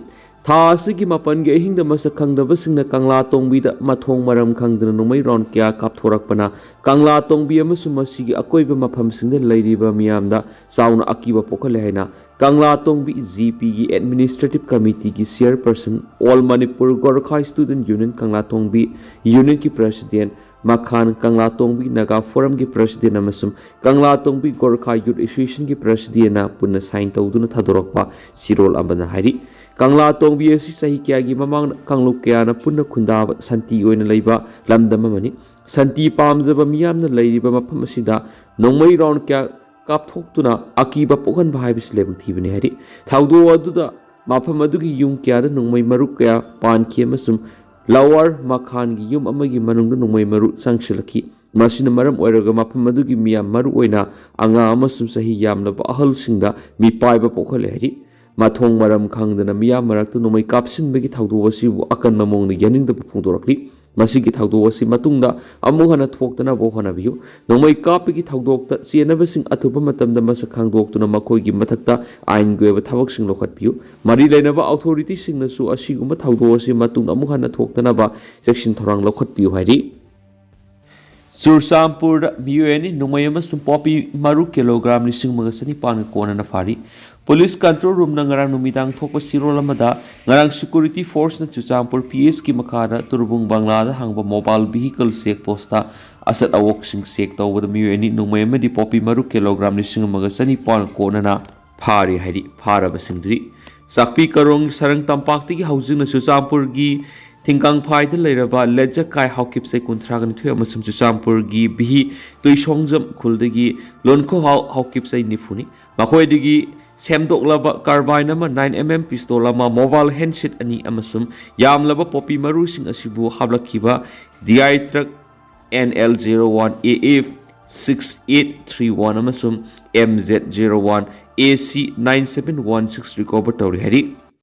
ꯊꯥ ꯑꯁꯤꯒꯤ ꯃꯥꯄꯟꯒꯤ ꯑꯍꯤꯡꯗ ꯃꯁꯛ ꯈꯪꯗꯕꯁꯤꯡꯅ ꯀꯪꯂꯥ ꯇꯣꯡꯕꯤꯗ ꯃꯊꯣꯡ ꯃꯔꯝ ꯈꯪꯗꯅ ꯅꯣꯡꯃꯩ ꯔꯥꯎꯟ ꯀꯌꯥ ꯀꯥꯞꯊꯣꯔꯛꯄꯅ ꯀꯪꯂꯥ ꯇꯣꯡꯕꯤ ꯑꯃꯁꯨꯡ ꯃꯁꯤꯒꯤ ꯑꯀꯣꯏꯕ ꯃꯐꯝꯁꯤꯡꯗ ꯂꯩꯔꯤꯕ ꯃꯤꯌꯥꯝꯗ ꯆꯥꯎꯅ ꯑꯀꯤꯕ ꯄꯣꯛꯍꯜꯂꯦ ꯍꯥꯏꯅ ꯀꯪꯂꯥ ꯇꯣꯡꯕꯤ ꯖꯤ ꯄꯤꯒꯤ ꯑꯦꯗꯃꯤꯅꯤꯁꯇ꯭ꯔꯦꯇꯤꯚ ꯀꯃꯤꯇꯤꯒꯤ chairperson, all Manipur Gorkha student union Kangla Tongbi ꯌꯨꯅꯤꯌꯟꯒꯤ ꯄ꯭ꯔꯁꯤꯗꯦꯟꯠ ꯃꯈꯥꯟ, ꯀꯪꯂꯥ ꯇꯣꯡꯕꯤ ꯅꯥꯒꯥ ꯐꯣꯔꯝꯒꯤ ꯄ꯭ꯔꯁꯤꯗꯦꯟꯠ ꯑꯃꯁꯨꯡ ꯀꯪꯂꯥ ꯇꯣꯡꯕꯤ ꯒꯣꯔꯈꯥ ꯌꯨꯊ ꯑꯦꯁꯣꯁꯤꯌꯦꯁꯟꯒꯤ ꯄ꯭ꯔꯁꯤꯗꯦꯟꯠꯅ ꯄꯨꯟꯅ ꯁꯥꯏꯟ ꯇꯧꯗꯨꯅ ꯊꯥꯗꯣꯔꯛꯄ ꯆꯦꯔꯣꯜ ꯑꯃꯅ ꯍꯥꯏꯔꯤ꯫ ꯀꯪꯂꯥ ꯇꯣꯡꯕꯤ ꯑꯁꯤ ꯆꯍꯤ ꯀꯌꯥꯒꯤ ꯃꯃꯥꯡꯗ ꯀꯥꯡꯂꯨꯞ ꯀꯌꯥꯅ ꯄꯨꯟꯅ ꯈꯨꯟꯗꯥꯕ ꯁꯥꯟꯇꯤ ꯑꯣꯏꯅ ꯂꯩꯕ ꯂꯝꯗꯝ ꯑꯃꯅꯤ꯫ ꯁꯥꯟꯇꯤ ꯄꯥꯝꯖꯕ ꯃꯤꯌꯥꯝꯅ ꯂꯩꯔꯤꯕ ꯃꯐꯝ ꯑꯁꯤꯗ ꯅꯣꯡꯃꯩ ꯔꯥꯎꯟ ꯀꯌꯥ ꯀꯥꯞꯊꯣꯛꯇꯨꯅ ꯑꯀꯤꯕ ꯄꯣꯛꯍꯟꯕ ꯍꯥꯏꯕꯁꯤ ꯂꯥꯏꯕꯛ ꯊꯤꯕꯅꯤ ꯍꯥꯏꯔꯤ꯫ ꯊꯧꯗꯣꯛ ꯑꯗꯨꯗ ꯃꯐꯝ ꯑꯗꯨꯒꯤ ꯌꯨꯝ ꯀꯌꯥꯗ ꯅꯣꯡꯃꯩ ꯃꯔꯨ ꯀꯌꯥ ꯄꯥꯟꯈꯤ ꯑꯃꯁꯨꯡ ꯂꯋꯥꯔ ꯃꯈꯥꯟꯒꯤ ꯌꯨꯝ ꯑꯃꯒꯤ ꯃꯅꯨꯡꯗ ꯅꯣꯡꯃꯩ ꯃꯔꯨ ꯆꯪꯁꯤꯜꯂꯛꯈꯤ꯫ ꯃꯁꯤꯅ ꯃꯔꯝ ꯑꯣꯏꯔꯒ ꯃꯐꯝ ꯑꯗꯨꯒꯤ ꯃꯤꯌꯥꯝ, ꯃꯔꯨꯑꯣꯏꯅ ꯑꯉꯥꯡ ꯑꯃꯁꯨꯡ ꯆꯍꯤ ꯌꯥꯝꯂꯕ ꯑꯍꯜꯁꯤꯡꯗ ꯃꯤꯄꯥꯏꯕ ꯄꯣꯛꯍꯜꯂꯦ ꯍꯥꯏꯔꯤ꯫ ꯃꯊꯣꯡ ꯃꯔꯝ ꯈꯪꯗꯅ ꯃꯤꯌꯥꯝ ꯃꯔꯛꯇ ꯅꯣꯡꯃꯩ ꯀꯥꯞꯁꯤꯟꯕꯒꯤ ꯊꯧꯗꯣꯛ ꯑꯁꯤꯕꯨ ꯑꯀꯟꯕ ꯃꯑꯣꯡꯗ ꯌꯥꯅꯤꯡꯗꯕ ꯐꯣꯡꯗꯣꯔꯛꯂꯤ꯫ ꯃꯁꯤꯒꯤ ꯊꯧꯗꯣꯛ ꯑꯁꯤ ꯃꯇꯨꯡꯗ ꯑꯃꯨꯛ ꯍꯟꯅ ꯊꯣꯛꯇꯅꯕ ꯍꯣꯠꯅꯕꯤꯌꯨ꯫ ꯅꯣꯡꯃꯩ ꯀꯥꯞꯄꯒꯤ ꯊꯧꯗꯣꯛꯇ ꯆꯦꯟꯅꯕꯁꯤꯡ ꯑꯊꯨꯕ ꯃꯇꯝꯗ ꯃꯁꯛ ꯈꯪꯗꯣꯛꯇꯨꯅ ꯃꯈꯣꯏꯒꯤ ꯃꯊꯛꯇ ꯑꯥꯏꯟꯒꯤ ꯑꯣꯏꯕ ꯊꯕꯛꯁꯤꯡ ꯂꯧꯈꯠꯄꯤꯌꯨ꯫ ꯃꯔꯤ ꯂꯩꯅꯕ ꯑꯣꯊꯣꯔꯤꯇꯤꯁꯤꯡꯅꯁꯨ ꯑꯁꯤꯒꯨꯝꯕ ꯊꯧꯗꯣꯛ ꯑꯁꯤ ꯃꯇꯨꯡꯗ ꯑꯃꯨꯛ ꯍꯟꯅ ꯊꯣꯛꯇꯅꯕ ꯆꯦꯛꯁꯤꯟ ꯊꯧꯔꯥꯡ ꯂꯧꯈꯠꯄꯤꯌꯨ ꯍꯥꯏꯔꯤ꯫ ꯆꯨꯔꯆꯥꯟꯄꯨꯔꯗ ꯃꯤꯑꯣꯏ ꯑꯅꯤ ꯅꯣꯡꯃꯩ ꯑꯃꯁꯨꯡ ꯄꯣꯄꯤ ꯃꯔꯨ ꯀꯤꯂꯣꯒ꯭ꯔꯥꯝ ꯂꯤꯁꯤꯡ ꯑꯃꯒ ꯆꯅꯤꯄꯥꯟꯒ ꯀꯣꯟꯅꯅ ꯐꯥꯔꯤ꯫ Police control roomꯅ ꯉꯔꯥꯡ ꯅꯨꯃꯤꯗꯥꯡ ꯊꯣꯛꯄ ꯁꯤꯔꯣꯜ ꯑꯃꯗ, ꯉꯔꯥꯡ security forceꯅ ꯆꯨꯔꯆꯥꯟꯄꯨꯔ P Sꯀꯤ ꯃꯈꯥꯗ ꯇꯨꯔꯕꯨꯡ ꯕꯪꯂꯥꯗ ꯍꯥꯡꯕ mobile vehicle check postꯇ ꯑꯁꯠ ꯑꯋꯣꯛꯁꯤꯡ check ꯇꯧꯕꯗ ꯃꯤꯑꯣꯏ ꯑꯅꯤ, ꯅꯣꯡꯃꯩ ꯑꯃꯗꯤ ꯄꯣꯄꯤ ꯃꯔꯨ kilogram ꯂꯤꯁꯤꯡ ꯑꯃꯒ ꯆꯅꯤꯄꯥꯟ ꯀꯣꯟꯅꯅ ꯐꯥꯔꯦ ꯍꯥꯏꯔꯤ꯫ ꯐꯥꯔꯕꯁꯤꯡꯗꯨꯗꯤ ꯆꯥꯛꯄꯤ ꯀꯥꯔꯣꯡ ꯁꯔꯪ ꯇꯝꯄꯥꯛꯇꯒꯤ ꯍꯧꯖꯤꯛꯅ ꯆꯨꯔꯆꯥꯟꯄꯨꯔꯒꯤ ꯊꯤꯡꯒꯥꯡꯐꯥꯏꯗ ꯂꯩꯔꯕ ꯂꯦꯖꯀꯥꯏ ꯍꯥꯎꯀꯤꯞ ꯆꯩ ꯀꯨꯟꯊ꯭ꯔꯥꯒ ꯅꯤꯊꯣꯏ ꯑꯃꯁꯨꯡ ꯆꯨꯔꯆꯥꯟꯄꯨꯔꯒꯤ ꯕꯤꯍꯤ ꯇꯨꯏꯁꯣꯡꯖꯝ ꯈꯨꯜꯗꯒꯤ ꯂꯣꯟꯈꯣꯍꯥꯎ ꯍꯥꯎꯀꯤꯞ ꯆꯩ ꯅꯤꯐꯨꯅꯤ꯫ ꯃꯈꯣꯏꯗꯒꯤ ꯁꯦꯝꯗꯣꯛꯂꯕ carbine ꯑꯃ, nine M M pistol ꯑꯃ, mobile handset ꯑꯅꯤ ꯑꯃꯁꯨꯡ ꯌꯥꯝꯂꯕ ꯄꯣꯄꯤ ꯃꯔꯨꯁꯤꯡ ꯑꯁꯤꯕꯨ ꯍꯥꯞꯂꯛꯈꯤꯕ D I truck N L zero one A F six eight three one ꯑꯃꯁꯨꯡ M Z zero one A C nine seven one six recover ꯇꯧꯔꯤ ꯍꯥꯏꯔꯤ꯫